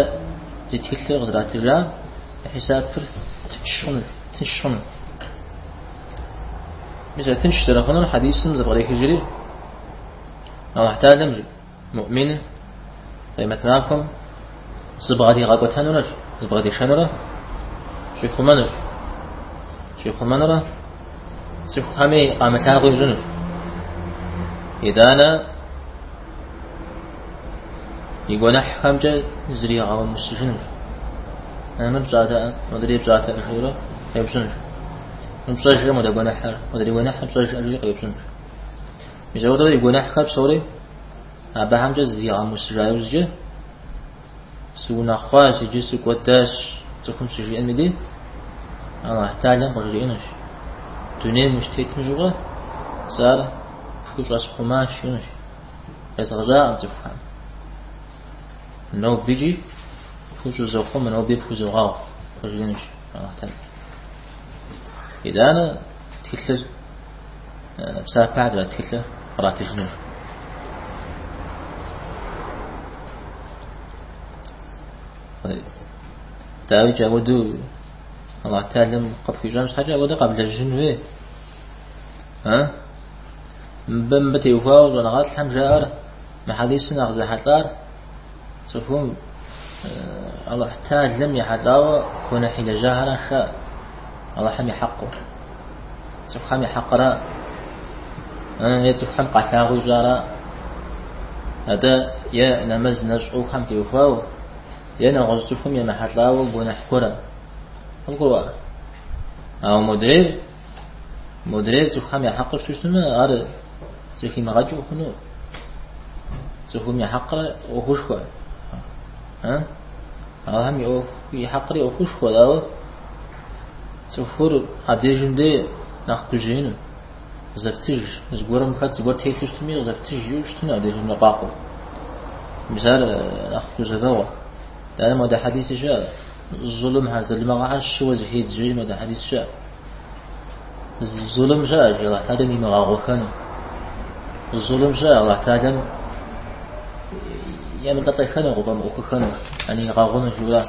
зи тхылъыр къызэратыжам и хьисапыр тынш хъуну, тынш хъуну. Мис а тынш зэрыхъунур хьэдисым зэпкърехыжри, Аллахь Тэхьэлам муӏминыр къемэт махуэм зыбгъэдигъэкӏуэтэнурэщ, зыбгъэдишэнурэ щӏихъумэнущ. Щӏихъумэнурэ цӏыхухэми къамылъагъуу ищӏынущ. Итӏанэ и гуэныхьхэмкӏэ зригъэумысыжынущ. Мыр пщӏатэӏэ, модрей пщӏатэӏэ жиӏэурэ къеупщӏынущ. Мыр пщӏэжрэ модэ гуэныхьыр, модрей гуэныхьыр пщӏэжрэ жиӏэри къеупщӏынущ. Мис ауэдурэ и гуэныхьхэр псори абыхэмкӏэ зригъэумысыжа иужькӏэ сыунэхъуащ, иджы сыкӏуэдащ цӏыхум щыжиӏэм и дей, Аллахь Тэхьэлам къыжриӏэнущ. Дунейм ущытетым щыгъуэ сэ ар пхущӏэсхъумащ, жиӏэнущ. Къезгъэщӏакъым цӏыхухэм. Нобикӏи пхущӏызохъумэ, ноби пхузогъэгъу, къыжриӏэнущ Аллахь Тэхьэлам. Итӏанэ тхылъыр псапэ зэрыт тхылъыр къратыжынущ. Дауикӏ ауэдэу Аллахь Тэхьэлам къыпхуищӏэн щхьэкӏэ ауэдэ къэблэжьын хуей. А? Мыбы мыбы теухуауэ щӏэныгъэлӏхэм жаӏэр мы хьэдисыр нэхъ зэхьэлӏар цӏыхум Аллахь Тэхьэлам ехьэлӏауэ гуэныхь илэжьахэращ жаӏэ Аллахьым и хьэкъыу. Цӏыхухэм я хьэкъра е цӏыхухэм къалъагъуу ищӏара. Атӏэ е нэмэз нэщӏ ӏуэхухэм теухуауэ, е нэгъуэщӏ цӏыхум емыхьэлӏауэ гуэныхь гуэрэ. Къывгурыӏуа? Ауэ модрейр, модрейр цӏыхухэм я хьэкъыр щыту щытмэ, ар зэхимыгъэкӏыу хъуну. Цӏыхум я хьэкъыр ӏуэхушхуэ. Аллахьым и ӏуэху, и хьэкъри ӏуэхушхуэ, ауэ цӏыхур абдежым дей нэхъ гужьеину. Къызэфтыж, зыгуэрым хэт зыгуэр телъу щытми, къызэфтыж жиӏэу щытыну абдежым ныкъуакъуэу. Мис ар нэхъ гузэвэгъуэ. Итӏанэ модэ хьэдиси щыӏэ, зулымхэр, залымыгъэхэр щыуэ зэхедз жери модэ хьэдис щыӏэ. Зулым щыӏэщ Аллахь Тэхьэлэм имыгъэгъуэхэну. Зулым щыӏэ Аллахь Тэхьэлэм емылӏэлӏэхэну, къыфӏэмыӏуэхухэну, яни игъэгъуну жиӏэурэ.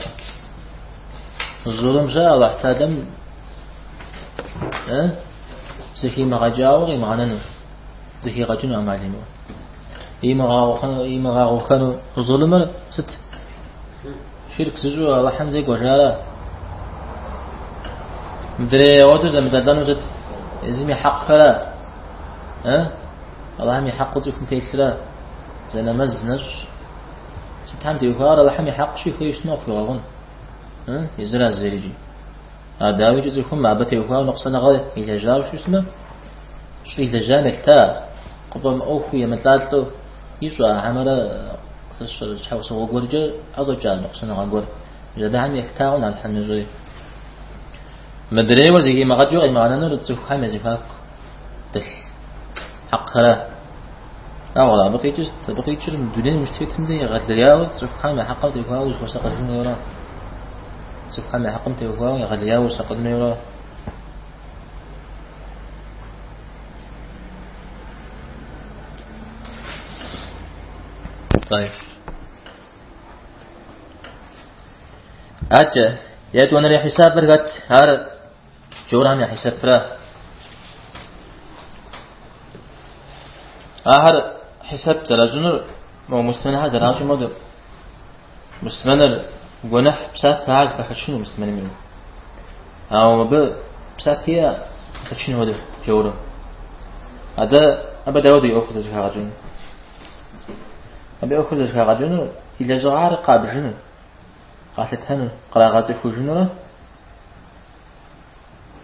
Зулым щыӏэ Аллахь Тэхьэлэм зэхимыгъэкӏауэ къимыгъэнэну, зэхигъэкӏыну ӏэмал имыӏэу. Имыгъэгъуэхэну зулымыр сыт? Ширк зыщӏу Алыхьым зекӏуэжара? Мыдрей ауэдэу зэмылӏэлӏэну сыт? Езым и хьэкъхэра? Алыхьым и хьэкъыу цӏыхум телъра? Зэ нэмэз нэщӏ. Сытхэм теухуар Алыхьым и хьэкъщи хуей щытмэ къыпхуигъэгъун. Езыра зейр икӏи. А дауикӏи цӏыхум абы теухуауэ ныкъусаныгъэ илэжьауэ щытмэ, щӏилэжьам елъыта, къыфӏэмыӏуэхуу емылӏалӏэу ищӏа хьэмэрэ щхьэусыгъуэ гуэркӏэ ӏэщӏэкӏа ныкъусаныгъэ гуэр. Мис абыхэм елъытауэ Алыхьым ещӏэри. Мыдрейуэ зэхимыгъэкӏыу къимыгъэнэнур цӏыхухэм я зэхуаку дэлъ хьэкъхэра. Ауэ абы къикӏыр сыт? Абы къикӏыр мы дунейм ущытетым де егъэлеяуэ цӏыхухэм я хьэкъым теухуауэ узыхуэсакъыжын хуейуэра. Цӏыхухэм я хьэкъым теухуауэ егъэлеяуэ усакъын хуейуэра. طيب. Адэкӏэ, етӏуанэрей хьисапыр хэт? Ар джаурхэм я хьисапра. Ахэр хьисап зэращӏынур мо муслъымэнхэр зэращӏым хуэдэу. Муслъымэныр гуэныхь псапэхэр зэпэшэчыну муслъымэным. Ауэ мыбы псапэ иӏэ шэчын хуэдэу джаурым. Атӏэ абы дауэ и ӏуэхур зэхагъэкӏыну? Абы и ӏуэхур зэхагъэкӏынур и лэжьыгъэр къабжыну, къалъытэну, кърагъэцӏыхужынурэ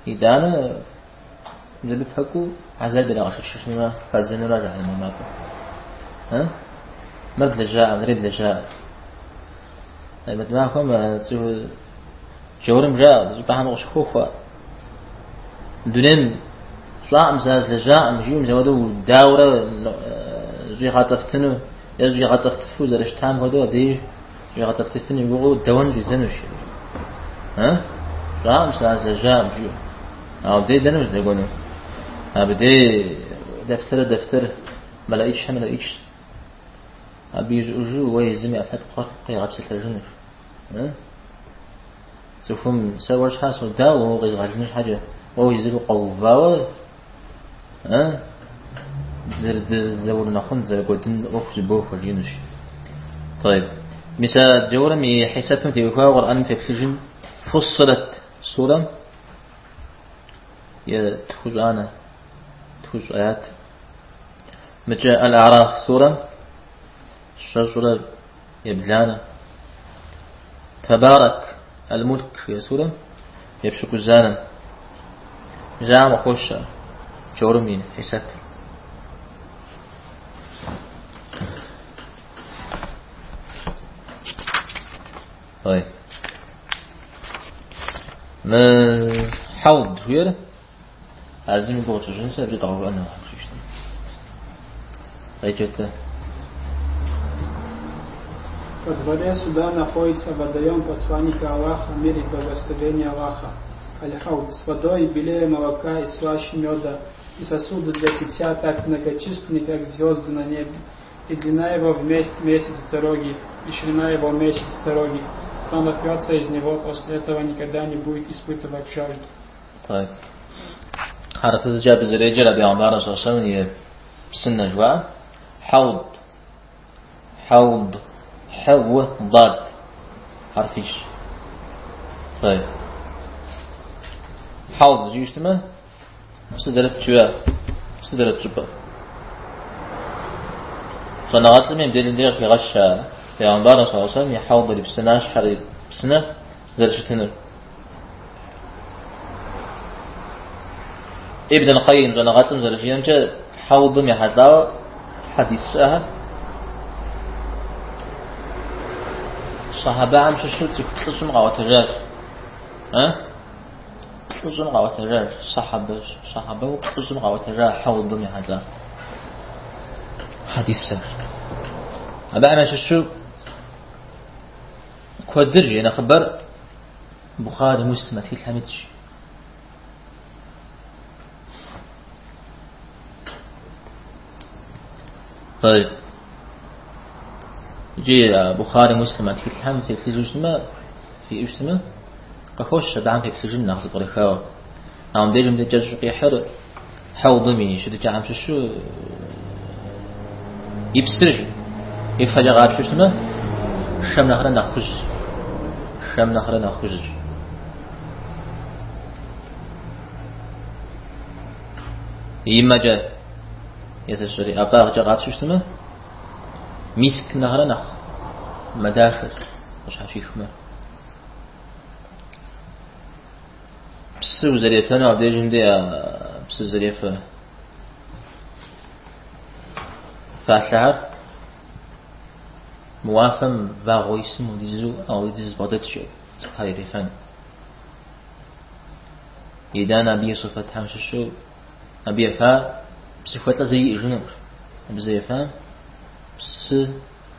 итӏанэ абы пэкӏуу хьэзаб ирагъэшэчыжынурэ хадзэнурэ жыхьэнмэ мафӏэм. Мыр блэжьаӏэ, мыри блэжьаӏэ. Къемэт махуэм цӏыху джаурым жаӏэ, щӏыпӏэхэм къыщыхуохуэ. Дунейм сщӏаӏым, сэ злэжьаӏым, жиӏэу мис апхуэдэу даурэ щӏигъэцӏэфтыну е щӏигъэцӏэфтыфу зэрыщытам хуэдэу абдеж щӏигъэцӏэфтыфын и гугъэу дэуэн щӏидзэнущ. Сщӏаӏым, сэ злэжьаӏым, жиӏэу. Ауэ абдей дэнэ уздэкӏуэну? Абдей дэфтэрыр дэфтэр, мэлэӏичхэр мэлэӏичщ. Абы ищӏыӏужу уэ езым и ӏэпкълъэпкъыр къигъэпсэлъэжынущ. Цӏыхум сэ уэр щхьа содауэ, уэ укъезгъэлыну щхьэкӏэ, уэ езыр укъэувауэ, дызэрыунэхъун, дызэрыкӏуэдын ӏуэху зыбохуэ жиӏэнущ. Тайб. Мис а джаурым и хьисэпым теухуауэ Къурӏэным феплъыжын Фуссилэт сурэм и тхущӏанэ, тхущӏ аят. Мыкӏэ Аль-Араф сурэм щэщӏрэ ебланэ. Табарак Аль-Мулк жиӏэ сурэм епщыкӏузанэм. Мис ахэм къыхощ джаурым и хьисэпыр. طيب. Мы хьауд жиӏэр а зым и гугъу тщӏыжынщи, абыкӏэ дгъэувыӏэну хьэпшыщтым. Къеджэтэ. Во дворе суда находится водоем посланника Аллаха, мир и благословение Аллаха. Аль-Хауд, с водой белее молока и слаще меда, и сосуды для питья так многочисленны, как звезды на небе. И длина его в месяц дороги, и ширина его месяц дороги. Кто напьется из него, после этого никогда не будет испытывать жажду. Так. Хьэрыпыбзэкӏэ абы зэреджэр а бегъымбарым саллаллаху алейхи вассалам и псынэ жыхуаӏэр. Хьауд. Хьауд. Хьэ у дад. Хьэрфищ. Так. Хьауд жиӏэу щытмэ, псы зэрыт жыӏэ, псы зэрыт щӏыпӏэ. Щӏэныгъэлӏми мыбдежым деж къыхегъэщ а бегъымбарым саллаллаху алейхи вассалам и хьэудыр, и псынащхьэр, и псынэр зэрыщытынур. Ибн аль-Къайим щӏэныгъэлӏым зэрыжиӏэмкӏэ, хьэудым ехьэлӏауэ хьэдис щыӏэхэр сахьабэхэм щыщу цӏыху плӏыщӏым къаӏуэтэжащ. Плӏыщӏым къаӏуэтэжащ, сахьабэ, сахьабэу плӏыщӏым къаӏуэтэжа хьэудым ехьэлӏа хьэдисыр. Абыхэм ящыщу куэдыр е нэхъыбэр Бухъари, Муслим тхылъхэм итщ. Тӏэйб. Икӏи Бухъари, Муслим а тхылъхэм феплъыжу щытмэ, фиӏэу щытмэ, къыхощ абыхэм феплъыжын нэхъ зэпкърыхауэ. Ауэ мыбдежым дэ кӏэщӏу къихьыр хьэудым и щытыкӏэхэм щыщу и псыр и фэкӏэ къапщу щытмэ, шэм нэхърэ нэхъ хужь. Шэм нэхърэ нэхъ хужьщ. И мэкӏэ езыщӏри ӏэфӏагъкӏэ къапщу щытмэ, мискым нэхърэ нэхъ мэ дахэщ къыщхьэщихмэ. Псы узэрефэну абдежым де псы зэрефэ фалъэхэр мы уафэм вагъуэ исым хуэдизу ауэдиз бгъэдэтщ цӏыхухэр ирефэн. Итӏанэ абы и сыфэтхэм щыщу абы ефа псы хуэлӏэ зэи иӏэжынукъым. Абы зэ ефам псы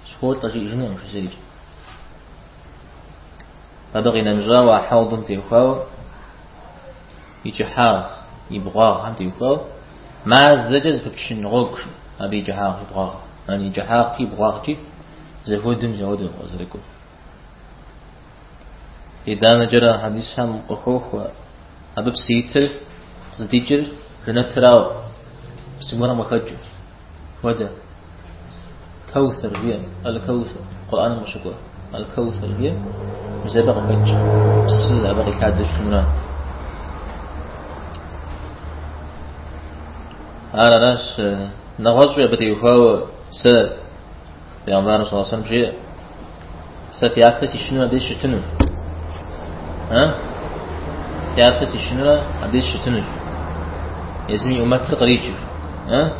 схуолӏэ жиӏэжынукъым зэикӏ. Абы къинэмыщӏауэ а хьэудым теухуауэ и кӏыхьагъ, и бгъуагъхэм теухуауэ мазэкӏэ зэпыпчын гъуэгу абы и кӏыхьагъ, и бгъуагъ. И кӏыхьагъкӏи, и бгъуагъкӏи зэхуэдэм зэхуэдэу къызэрыкӏуэр. Итӏанэкӏэрэ хьэдисхэм къыхохуэ абы псы итыр къызыдикӏыр жэнэтырауэ, псы гуэрым къыхэкӏыу. Хуэдэ. Кэутэр жиӏэм, Аль-Кэутэр, Къурӏэным къыщыкӏуэ. Аль-Кэутэр жиӏэм, мис абы къыхэкӏ псы абы къилъадэу щытынура. Ар аращ, нэгъуэщӏуи абы теухуауэ сэ Пейгъэмбарым саллаллаху алейхи вассалам жеӏэ, сэ фи япэ сищыну абдеж щытыну. А? Фи япэ сищынурэ абдеж щытынущ. Езым и ӏумэтыр къриджэу. А?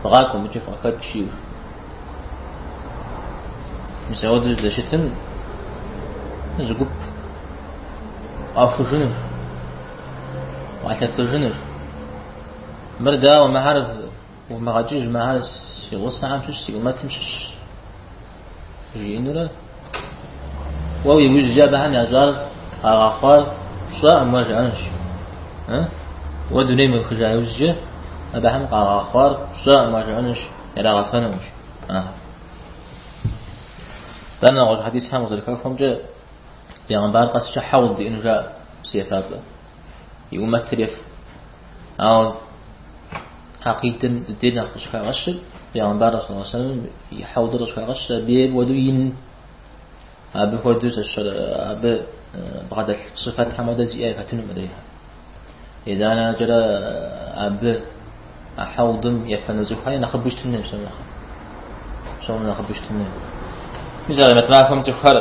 Фыкъакӏуэ, мыкӏэ фыкъыхэкӏ жиӏэу. Мис ауэдэу здэщытым зы гуп къахужынущ, къалъэфыжынущ. Мыр дауэ, мыхэр Увмыгъэкӏыж, мыхэр си гъусэхэм щыщ, си ӏумэтым щыщ жиӏэнурэ. Уэ уи ужькӏэ абыхэм ящӏар къагъэхъуар пщӏэкъым уэ жаӏэнущ. Уэ дунейм уехыжа иужькӏэ абыхэм къагъэхъуар пщӏэкъым уэ жаӏэнущ, ирагъэфэнукъым. Итӏанэ нэгъуэщӏ хьэдисхэм къызэрыхэхуэмкӏэ, бегъымбар къэскӏэ хьэуд иӏэну жаӏэ псы ефапӏэ. И ӏумэтыр еф. Ауэ хьэкъидэм дей нэхъ къыщыхагъэщыр, Пейгъэмбар саллаллаху алейхи вассалам и хьэудыр къыщыхагъэщыр, абы ейм хуэдэу ин, абы хуэдэу зэщэр, абы бгъэдэлъ сыфэтхэм хуэдэ зиӏэ яхэтынукъым адрейхэм. Итӏанэкӏэрэ абы а хьэудым ефэну цӏыхухэри нэхъыбэу щытын хуей псом нэхъ. Псом нэхъыбэу щытын хуей. Мис а къемэт махуэм цӏыхухэр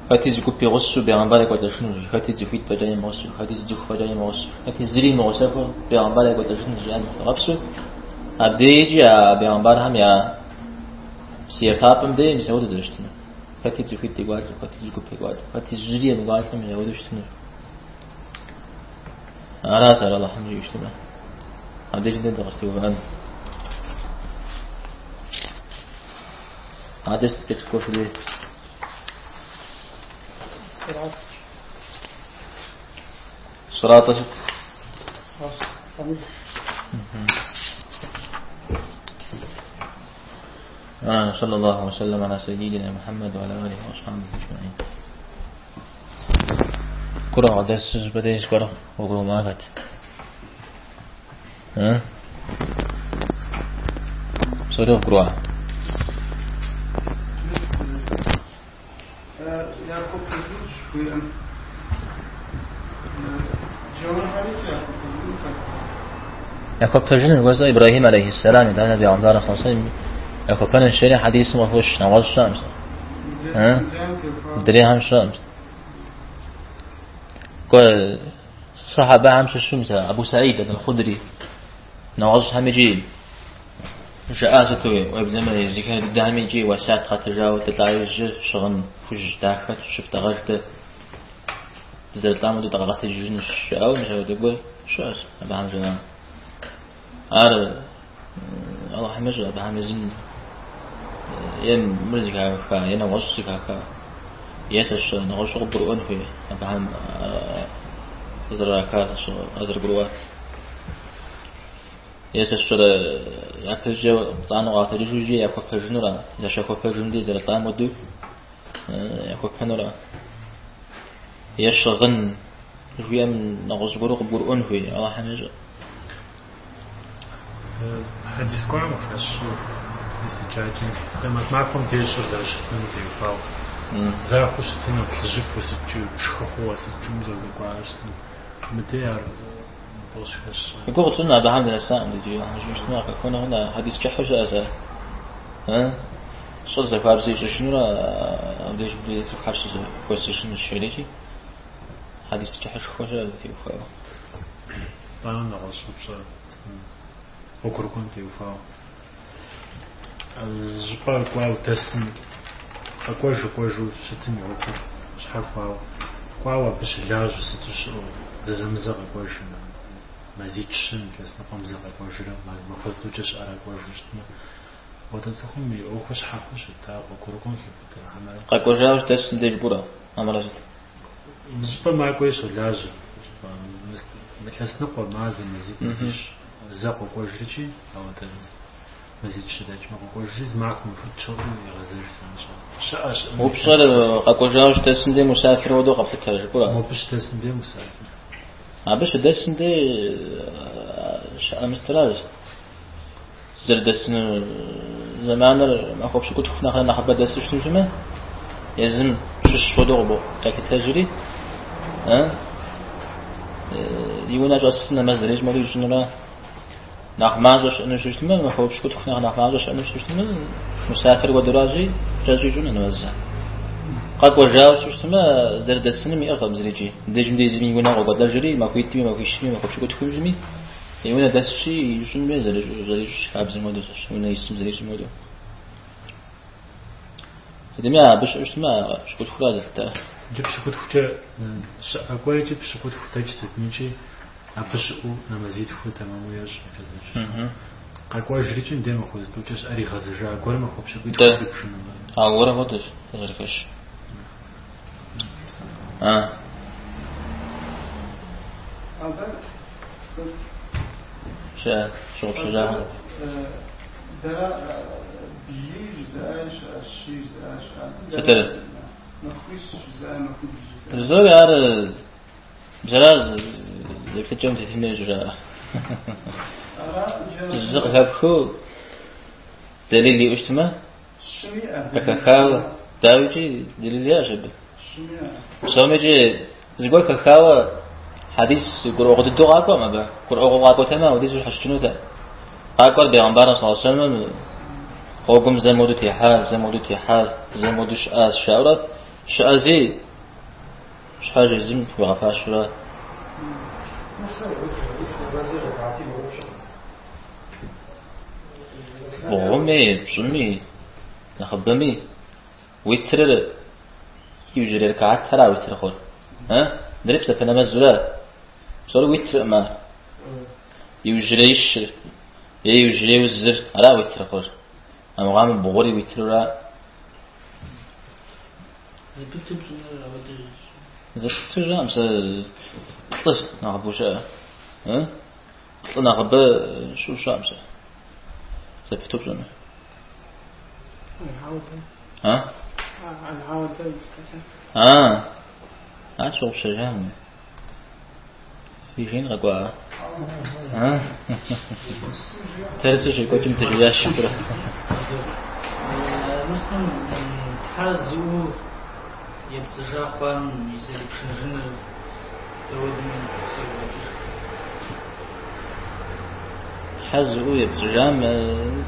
Хэти зы гуп и гъусэу бегъымбар екӏуэлӏэжынущ, хэти цӏыхуитӏ фӏэкӏа имыгъусэу, хэти зы цӏыху фӏэкӏа имыгъусэу, хэти зыри имыгъусэху бегъымбар екӏуэлӏэжынущ жиӏэн хуэгъэпсу. Абдейкӏи а бегъымбархэм я псы ефапӏэм дей мис ауэдэу зэрыщытынур. Хэти цӏыхуитӏ екӏуалӏэу, хэти зы гуп екӏуалӏэу, хэти зыри емыкӏуалӏэу мис ауэдэу щытынущ. Аращ ар Алыхьым жиӏэу щытмэ. Абдежым дэ дыкъызэтеувыӏэн. Адэкӏэ сыт къикӏыкӏуэ фыдей? Сыратӏэ сыт? صلى الله وسلم على سيدنا محمد وعلى آله وأصحابه أجمعين. كرة عدس بديس كرة وقوم ما فات. صرف قروة. Яхуэпэжыныр жыхуэсӏэр Ибрэхьим алейхьиссэлам итӏанэ бегъымбар саллаллаху алейхи вассалам яхуэпэныр жери хьэдисым къыхощ нэгъуэщӏ щыӏэм. Мыдрейхэм щыӏэм. Кӏуэ сахьабэхэм щыщу мис Абу Саид аль-Худри нэгъуэщӏхэм икӏи жаӏа сыту уеблэмэ езыхэр дыдэхэм икӏи уэсят къатыжауэ дылӏа иужькӏэ щыгъын хужь дахэ щыфтӏэгъэж дэ дызэрылӏам хуэдэу дыкъэгъэтэджыжынущ жаӏауэ мис апхуэдэ гуэр щыӏэщ абыхэм жаӏа. Ар Алыхьым ещӏэ абыхэм езым е мыр зэхаха, е нэгъуэщӏ зэхаха, е сэ сщӏэ нэгъуэщӏу къыбгурыӏуэн хуей абыхэм къызэрырахар, къызэрыгурыӏуар. Е сэ сщӏэрэ япэщӏыкӏэ лӏанэу къагъэтэджыжу иджы яхуэпэжынура, защахуэпэжым дей зэрылӏам хуэдэу яхуэпэнура. Е щыгъын жыхуиӏэм нэгъуэщӏ гуэру къыбгурыӏуэн хуей, Алыхьым ещӏэ. Хьэдис гуэрым къыхэщу седжакӏи, Къемэт махуэм деж щӏыр зэрыщытынум теухуауэ. Захуэу щытыну, плъыжьыфэу сыткӏи, пшхы хъууэ сыткӏи мызэудэкӏуауэ щытыну. Мыдей ар къыщыхэщ. И гугъу тщӏын абыхэм дынэсакъым иджы. Щытмэ къыхэхуэну хъун, хьэдис кӏыхьу щыӏэщ ар. Щӏыр зэхуабзэ ищӏыжынурэ абдеж цӏыхухэр щызэхуэсыжынущ жери хьэдис кӏыхьышхуэ щыӏэ абы теухуауэ. Итӏанэ нэгъуэщӏ упщӏэ гъуэгурыкӏуэм теухуауэ. Щӏыпӏэ кӏуауэ дэсым къэкӏуэжу кӏуэжу щытым и ӏуэхур щхьэхуауэ. Кӏуауэ абы щылажьэу сыту щыӏэу зэзэмызэ къэкӏуэжым, мазитӏ-щым, илъэс ныкъуэм зэ къэкӏуэжрэ, махуэ зытӏукӏэ щыӏэрэ кӏуэжу щытмэ, апхуэдэ цӏыхум и ӏуэхур щхьэхуэу щыт, ар гъуэгурыкӏуэм хиубыдэ хьэмэрэ? Къэкӏуэжауэ щыдэсым деж пӏурэ, хьэмэрэ сыт? Щӏыпӏэ макӏуэри щолажьэ. Щӏыпӏэ илъэс ныкъуэ, мазэ, мазитӏ, мазищ зэ къокӏуэжрикӏи, ауэдэ мазитӏ-щы дэкӏмэ къокӏуэжри, зы махуэ махуитӏ щоӏэри егъэзэж занщӏэу. Щыӏэ, щыӏэм. Упщӏэр къэкӏуэжауэ щыдэсым дей мусафир хуэдэу къэплъытэрэ жыпӏурэ? Мобы щыдэсым дей мусафир. Абы щыдэсым дей щыӏэ мыстыращ. Зэрыдэсыну зэманыр махуэ пщыкӏутху нэхърэ нэхъыбэ дэсу щытмэ, езым щыщ хуэдэу къелъытэжри, и унэ щӏэсым нэмэз зэрищӏым хуэдэу ищӏынура. Нэхъ мащӏэ щыӏэну щытмэ, махуэ пщыкӏутху нэхъ нэхъ мащӏэ щыӏэну щытмэ, мусафир хуэдэуращи, кӏэщӏу ищӏыну нэмэзыр. Къэкӏуэжауэ щытмэ, зэрыдэсыным иӏыгъкъым зырикӏи. Мыбдежым дей езым и унэ къокӏуэлӏэжри, махуитӏми, махуищми, махуэ пщыкӏутхуми, И унэ дэсщи, ищӏын хуей зэрищӏ хабзэм хуэдэу, унэ исым зэрищӏым хуэдэу. Сытми, абы щыӏэу щытмэ, пщыкӏутхура зэлъытар. Иджы пщыкӏутхукӏэ щыӏэ кӏуэикӏи пщыкӏутху дэкӏ сытмикӏи абы щыӏэу нэмэзитху тэмэму ещӏ илъэсищ. Къэкӏуэжрикӏи мыдей махуэ зытӏукӏэ щыӏэр игъэзэжа гуэр махуэ пщыкӏуитху къибжыну. Ауэрэ хуэдэщ къызэрыхэщ. А. Абы Щыӏэ, щыгъупщэжакъым. Дэ бли жызыӏа щыӏэ, щи жызыӏа щыӏэ. Сытыр? Махуищ жызыӏа, махуибл жызыӏа. Жызори ар бзэра зэплъыкӏэм тетын хуейщ жаӏэ. Зы къыхэпхыу дэлил иӏэу щытмэ, къыхэхауэ, дауикӏи дэлил иӏэщ абы. Псомикӏи зыгуэр хэхауэ хьэдис гурыӏуэгъуэ дыдэу къакӏуэкъым абы. Гурыӏуэгъуэ къакӏуэтэмэ, апхуэдизу щхьэщыкӏынутэкъым. Къакӏуэр бегъымбарым саллаллаху алейхи вассэлэм гъуэгум зэ моду техьа, зэ моду техьа, зэ моду щыӏащ жаӏэурэ щыӏэзи щхьэж езым хуигъэфащэурэ. Бгъуми, пщӏыми, нэхъыбэми уитрыр иужьрей ракатхьэра уитр хъур. Мыри псапэ нэмэзура. Псори уитркъым ар. Иужьреищыр е иужьрейуэ зыр ара уитр хъур. Армыхъуамэ бгъури уитрура. Зэпыту пщӏыныр ауэдэ Зэпыту жаӏэм сэ плӏы нэхъыбэу щыӏэ. Плӏы нэхъыбэ щыӏэу щыӏэм сэ. Зэпыту пщӏыну. А? А, ар щыгъупщэжам. Фи жин къэкӏуа? А? Дэрсыр щекӏуэкӏым дыжеящ жыпӏэрэ? Мыслым тхьэ зыӏуэу епцӏыжа хъуам и зэрипшыныжыныр дауэдми сигу къэкӏыж. Тхьэ зыӏуэу епцӏыжам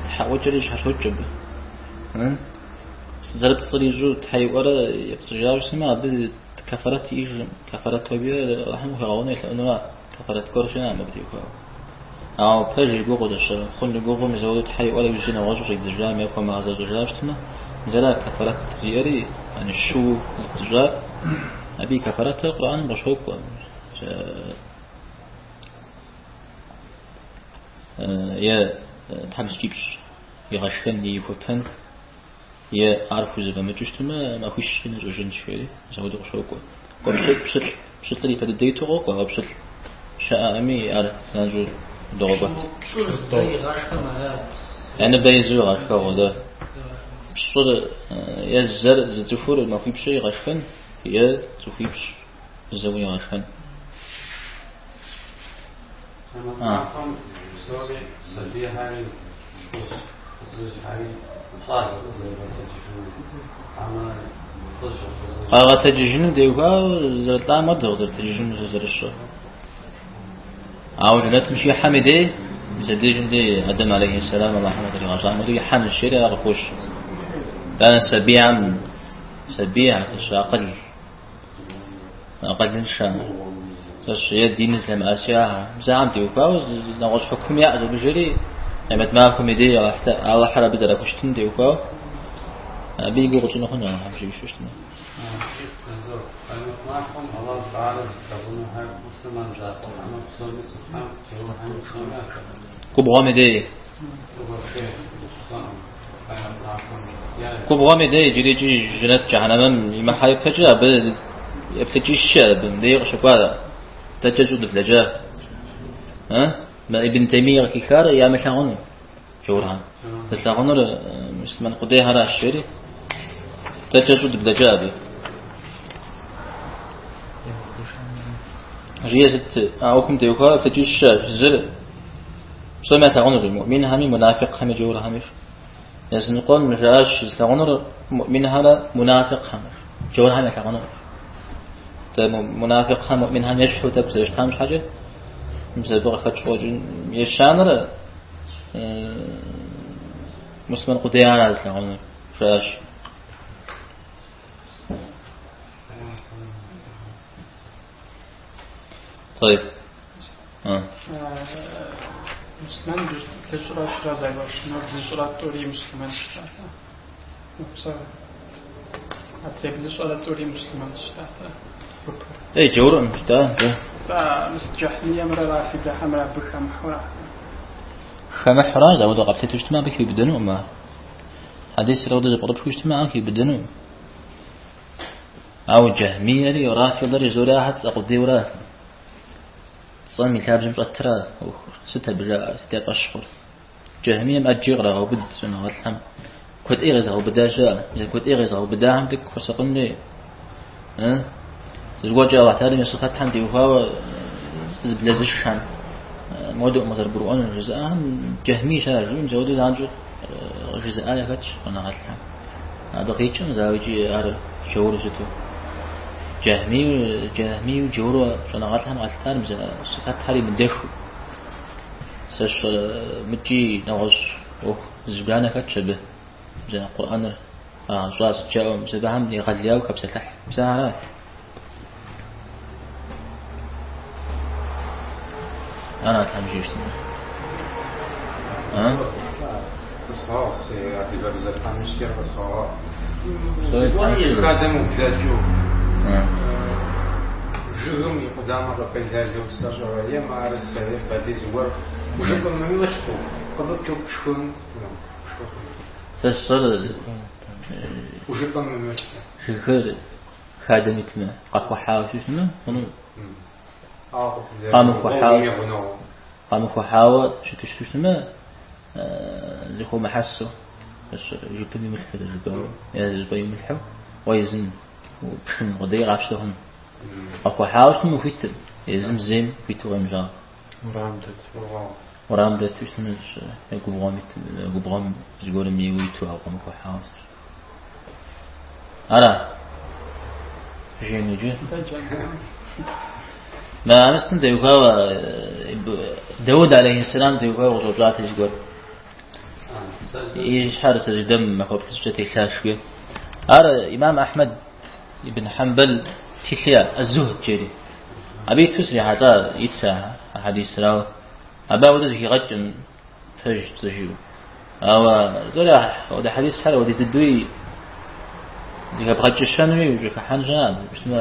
тхьэ ӏуэкӏэри щхьэщокӏ абы. Зэрыпцӏыр ищӏэу тхьэ иӏуэрэ епцӏыжауэ щытмэ, абы кэфэрэт иӏэжкъым. Кэфэрэт хуэбийр Алыхьым хуигъэгъуну елъэӏунура? Кэфэрэт гуэр щыӏэкъым абы теухуауэ. Ауэ пэж и гугъу хъун и гугъум мис ауэдэу тхьэ иӏуэрэ иужькӏэ нэгъуэщӏу щӏидзыжам е хуэмыгъэзэщӏэжауэ щытмэ, зэра кэфэрэт зиӏэри, яни щыу зытӏыжар, абы и кэфэрэтыр Къурӏэным къыщокӏуэ. Е тхьэмыщкӏипщӏ игъэшхэн е ихуэпэн, е ар хузэфӏэмыкӏыу щытмэ, махуищ къинэщӏыжынщ, жери, мис апхуэдэу къыщокӏуэ. Кӏуэ пщылӏ, пщылӏыр ипэ дыдэ иту къокӏуэ, ауэ пщылӏ щыӏэӏыми ар занщӏэу Догъэкӏуэт. Пщӏыр зэ игъашхэм ара? Я ныбэ изу игъэшхэгъуэ, дэ. Пщӏыр е зэр зы цӏыхур махуипщӏ игъэшхэн, е цӏыхуипщӏ зэуэ игъэшхэн. Махуэм псори сабийхэри, лӏыжьхэри щӏалэ къызэригъэтэджыжыну. Амэ лӏыжь фызыжь. Къагъэтэджыжыным теухуауэ зэрылӏам хуэдэу къызэрытэджыжыну зэрыщӏэр. Ауэ жэнэтым щихьэм и дей, мис абдежым дей Адэм алейхи сэлам Аллахьым къызэригъэщӏам хуэдэу ихьэнущ, жери ар къыхощ. Итӏанэ сабийхэм, сабийхэр, акъыл, акъылыншэ, е диныр зылъэмыӏэсахэр. Мис ахэм теухуауэ нэгъуэщӏ хьукум яӏэщ абы жери, къемэт махуэм и дей Аллахьыр абы зэрахущытым теухуауэ, абы и гугъу тщӏыну хъуну Аллахьым жиӏэу щытмэ. Къемэт махуэм Аллаху Тэхьэлэ зылъагъунухэр муслъымэн закъуэхэмэ псоми цӏыхухэм джаурхэми псоми яхэту. Губгъуэм и дей. Губгъуэм и дей иджыри икӏи жэнэт джэхьэнэмэм имыхьэ ипэкӏэ абы еплъыкӏищ щыӏэ абы мыбдеж къыщыкӏуа дэ кӏэщӏу дыблэкӏа. Мы Ибн Теймие къыхихар ямылъагъуну джаурхэм. Зылъагъунур муслъымэн къудейхэращ жери дэ кӏэщӏу дыблэкӏа абы. Жиӏэ сыт а ӏуэхум теухуауэ еплъыкӏищ щыӏэщ. Зыр псоми ялъагъунущ, муӏминхэми, мунафикъхэми, джаурхэми. Языныкъуэм жаӏащ зылъагъунур муӏминхэмрэ мунафикъхэмрэ, джаурхэм ялъагъунукъым. Дэ мунафикъхэм муӏминхэм ещхьу тӏэкӏу зэрыщытам щхьэкӏэ, мис абы къыхэкӏ къокӏын. Ещанэр муслъымэн къудейхэр ара зылъагъунур, жаӏащ. طيب. Муслъымэн блыщӏрэ щырэ загуэшыну, блыщӏрэ тӏури муслъымэнщ жытӏат. Адрей блыщӏрэ тӏури муслъымэнщ жытӏат гупыр. Эй, джаурым жытӏа, да. Да, мис джэхьмиемрэ рафидэхэмрэ абы хэмыхьура. Хэмыхьуращ, ауэдэ къэплъыту щытмэ, абы хиубыдэнукъым ар. Хьэдисыр ауэдэ зэпкърыпхыу щытмэ, ар хиубыдэнукъым. Ауэ джэхьмиери, рафидэри зори ахэр цӏэ къудейуэра. Цӏэм и лъабжьэм щӏэтра ӏуэхур? Сыт абы жаӏэр, сыт я фӏэщ хъур? Джэхьмием ӏэджи кърагъэубыд щӏэныгъэлӏхэм. Куэд ӏей къезыгъэубыда щыӏэ. Куэд ӏей къезыгъэубыдахэм тӏэкӏу хуэсакъын хуей. Зыгуэркӏэ Аллахь Тэхьэлэм и сыфэтхэм теухуауэ зыблэзышхэм, мыуэдэукъым къызэрыбгурыӏуэнур жызыӏэхэм джэхьмийщ ар жиӏэу, мис ауэдэу занщӏэу жызыӏа яхэтщ щӏэныгъэлӏхэм. Абы къикӏым зауикӏи ар джауру щыту. Джэхьмийу джауру щӏэныгъэлӏхэм къалъытар мис а сыфэтхэр имыдэху. Сэ мыкӏи нэгъуэщӏ ӏуэху зыбжанэ хэтщ абы. Мис а Къурӏэныр къагъэщӏа сыт жаӏэу, мис абыхэм егъэлеяуэ хэпсэлъыхь. Мис ара. Ара Тхьэм жиӏэщтмэ. А? Къысфӏэгъу, си адыгэбзэ тхьэмыщкӏэр къысфӏэгъу. Зыгуэрым и хадэм ублэкӏыу, жыгым и къудамэ къыпылэлу сэ щӏэрэ, е мыӏэрысэ, е балий зыгуэр жыпым имылъхьу, къыпыпчу пшхын, пшхы хъуну. Сэ сщӏэр Жыпым имылъхьу. Жыгыр хадэм итмэ, къахухьауэ щытмэ, хъуну. Къамыхухьауэ, къамыхухьауэ щыту щытмэ, зыхуомыхьэсу, жыпым имылъхьу жыпӏэу, е зыщӏыпӏэ имылъхьу, уэ езым пшхын къудей къапщтэ хъуну. Къэхухьауэ щытмэ, ухуитым, езым зейм хуиту къемыщӏауэ. Урам дэт. Урам дэту щытмэ, губгъуэм ит, губгъуэм зыгуэрым ейуэ иту, ауэ къэмыхухьауэ. Ара? Жен иджы. Мы амыстым теухуауэ Дауд алейхьиссалам теухуауэ къыщӏэупщӏати зыгуэр. И щхьэр сэждэм махуэ плӏыщӏкӏэ телъащ жи. Ар имам Ахьмэд ибн Хьэмбэл тхылъ иӏэ, Аз-Зухд жери. Абы иту срихьэлӏа ит а хьэдисыр, ауэ абы ауэдэ зэхигъэкӏым пэж пцӏы жиӏэу. Ауэ зори ауэдэ хьэдисхэр ауэдиз дыдэуи зэхэбгъэкӏыщэнуи ущӏыхыхьэн щыӏэкъым. Щытмэ,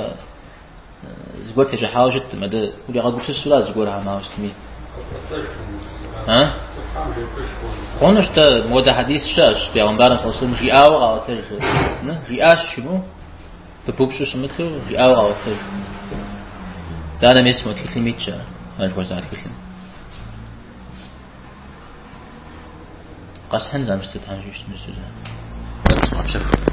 зыгуэр тещӏыхьауэ щыткъым, адэ уригъэгупсысура зыгуэрхэм ауэ сытми. А? Хъунущ-тӏэ, мыуэдэ хьэдис щыӏэщ, бегъымбарым саллаллаху алейхи вассалам жиӏауэ къаӏуэтэж. Жиӏащ жымыӏэу, пыбупщӏу щымыту, жиӏауэ къаӏуэтэж. Итӏанэ мис мо тхылъым итщ ар, ар жыхуэсӏа тхылъым. Къэсхьынщ ар мис Тхьэм жиӏэщ, мис. Тӏэкӏу зыгъэпсэху.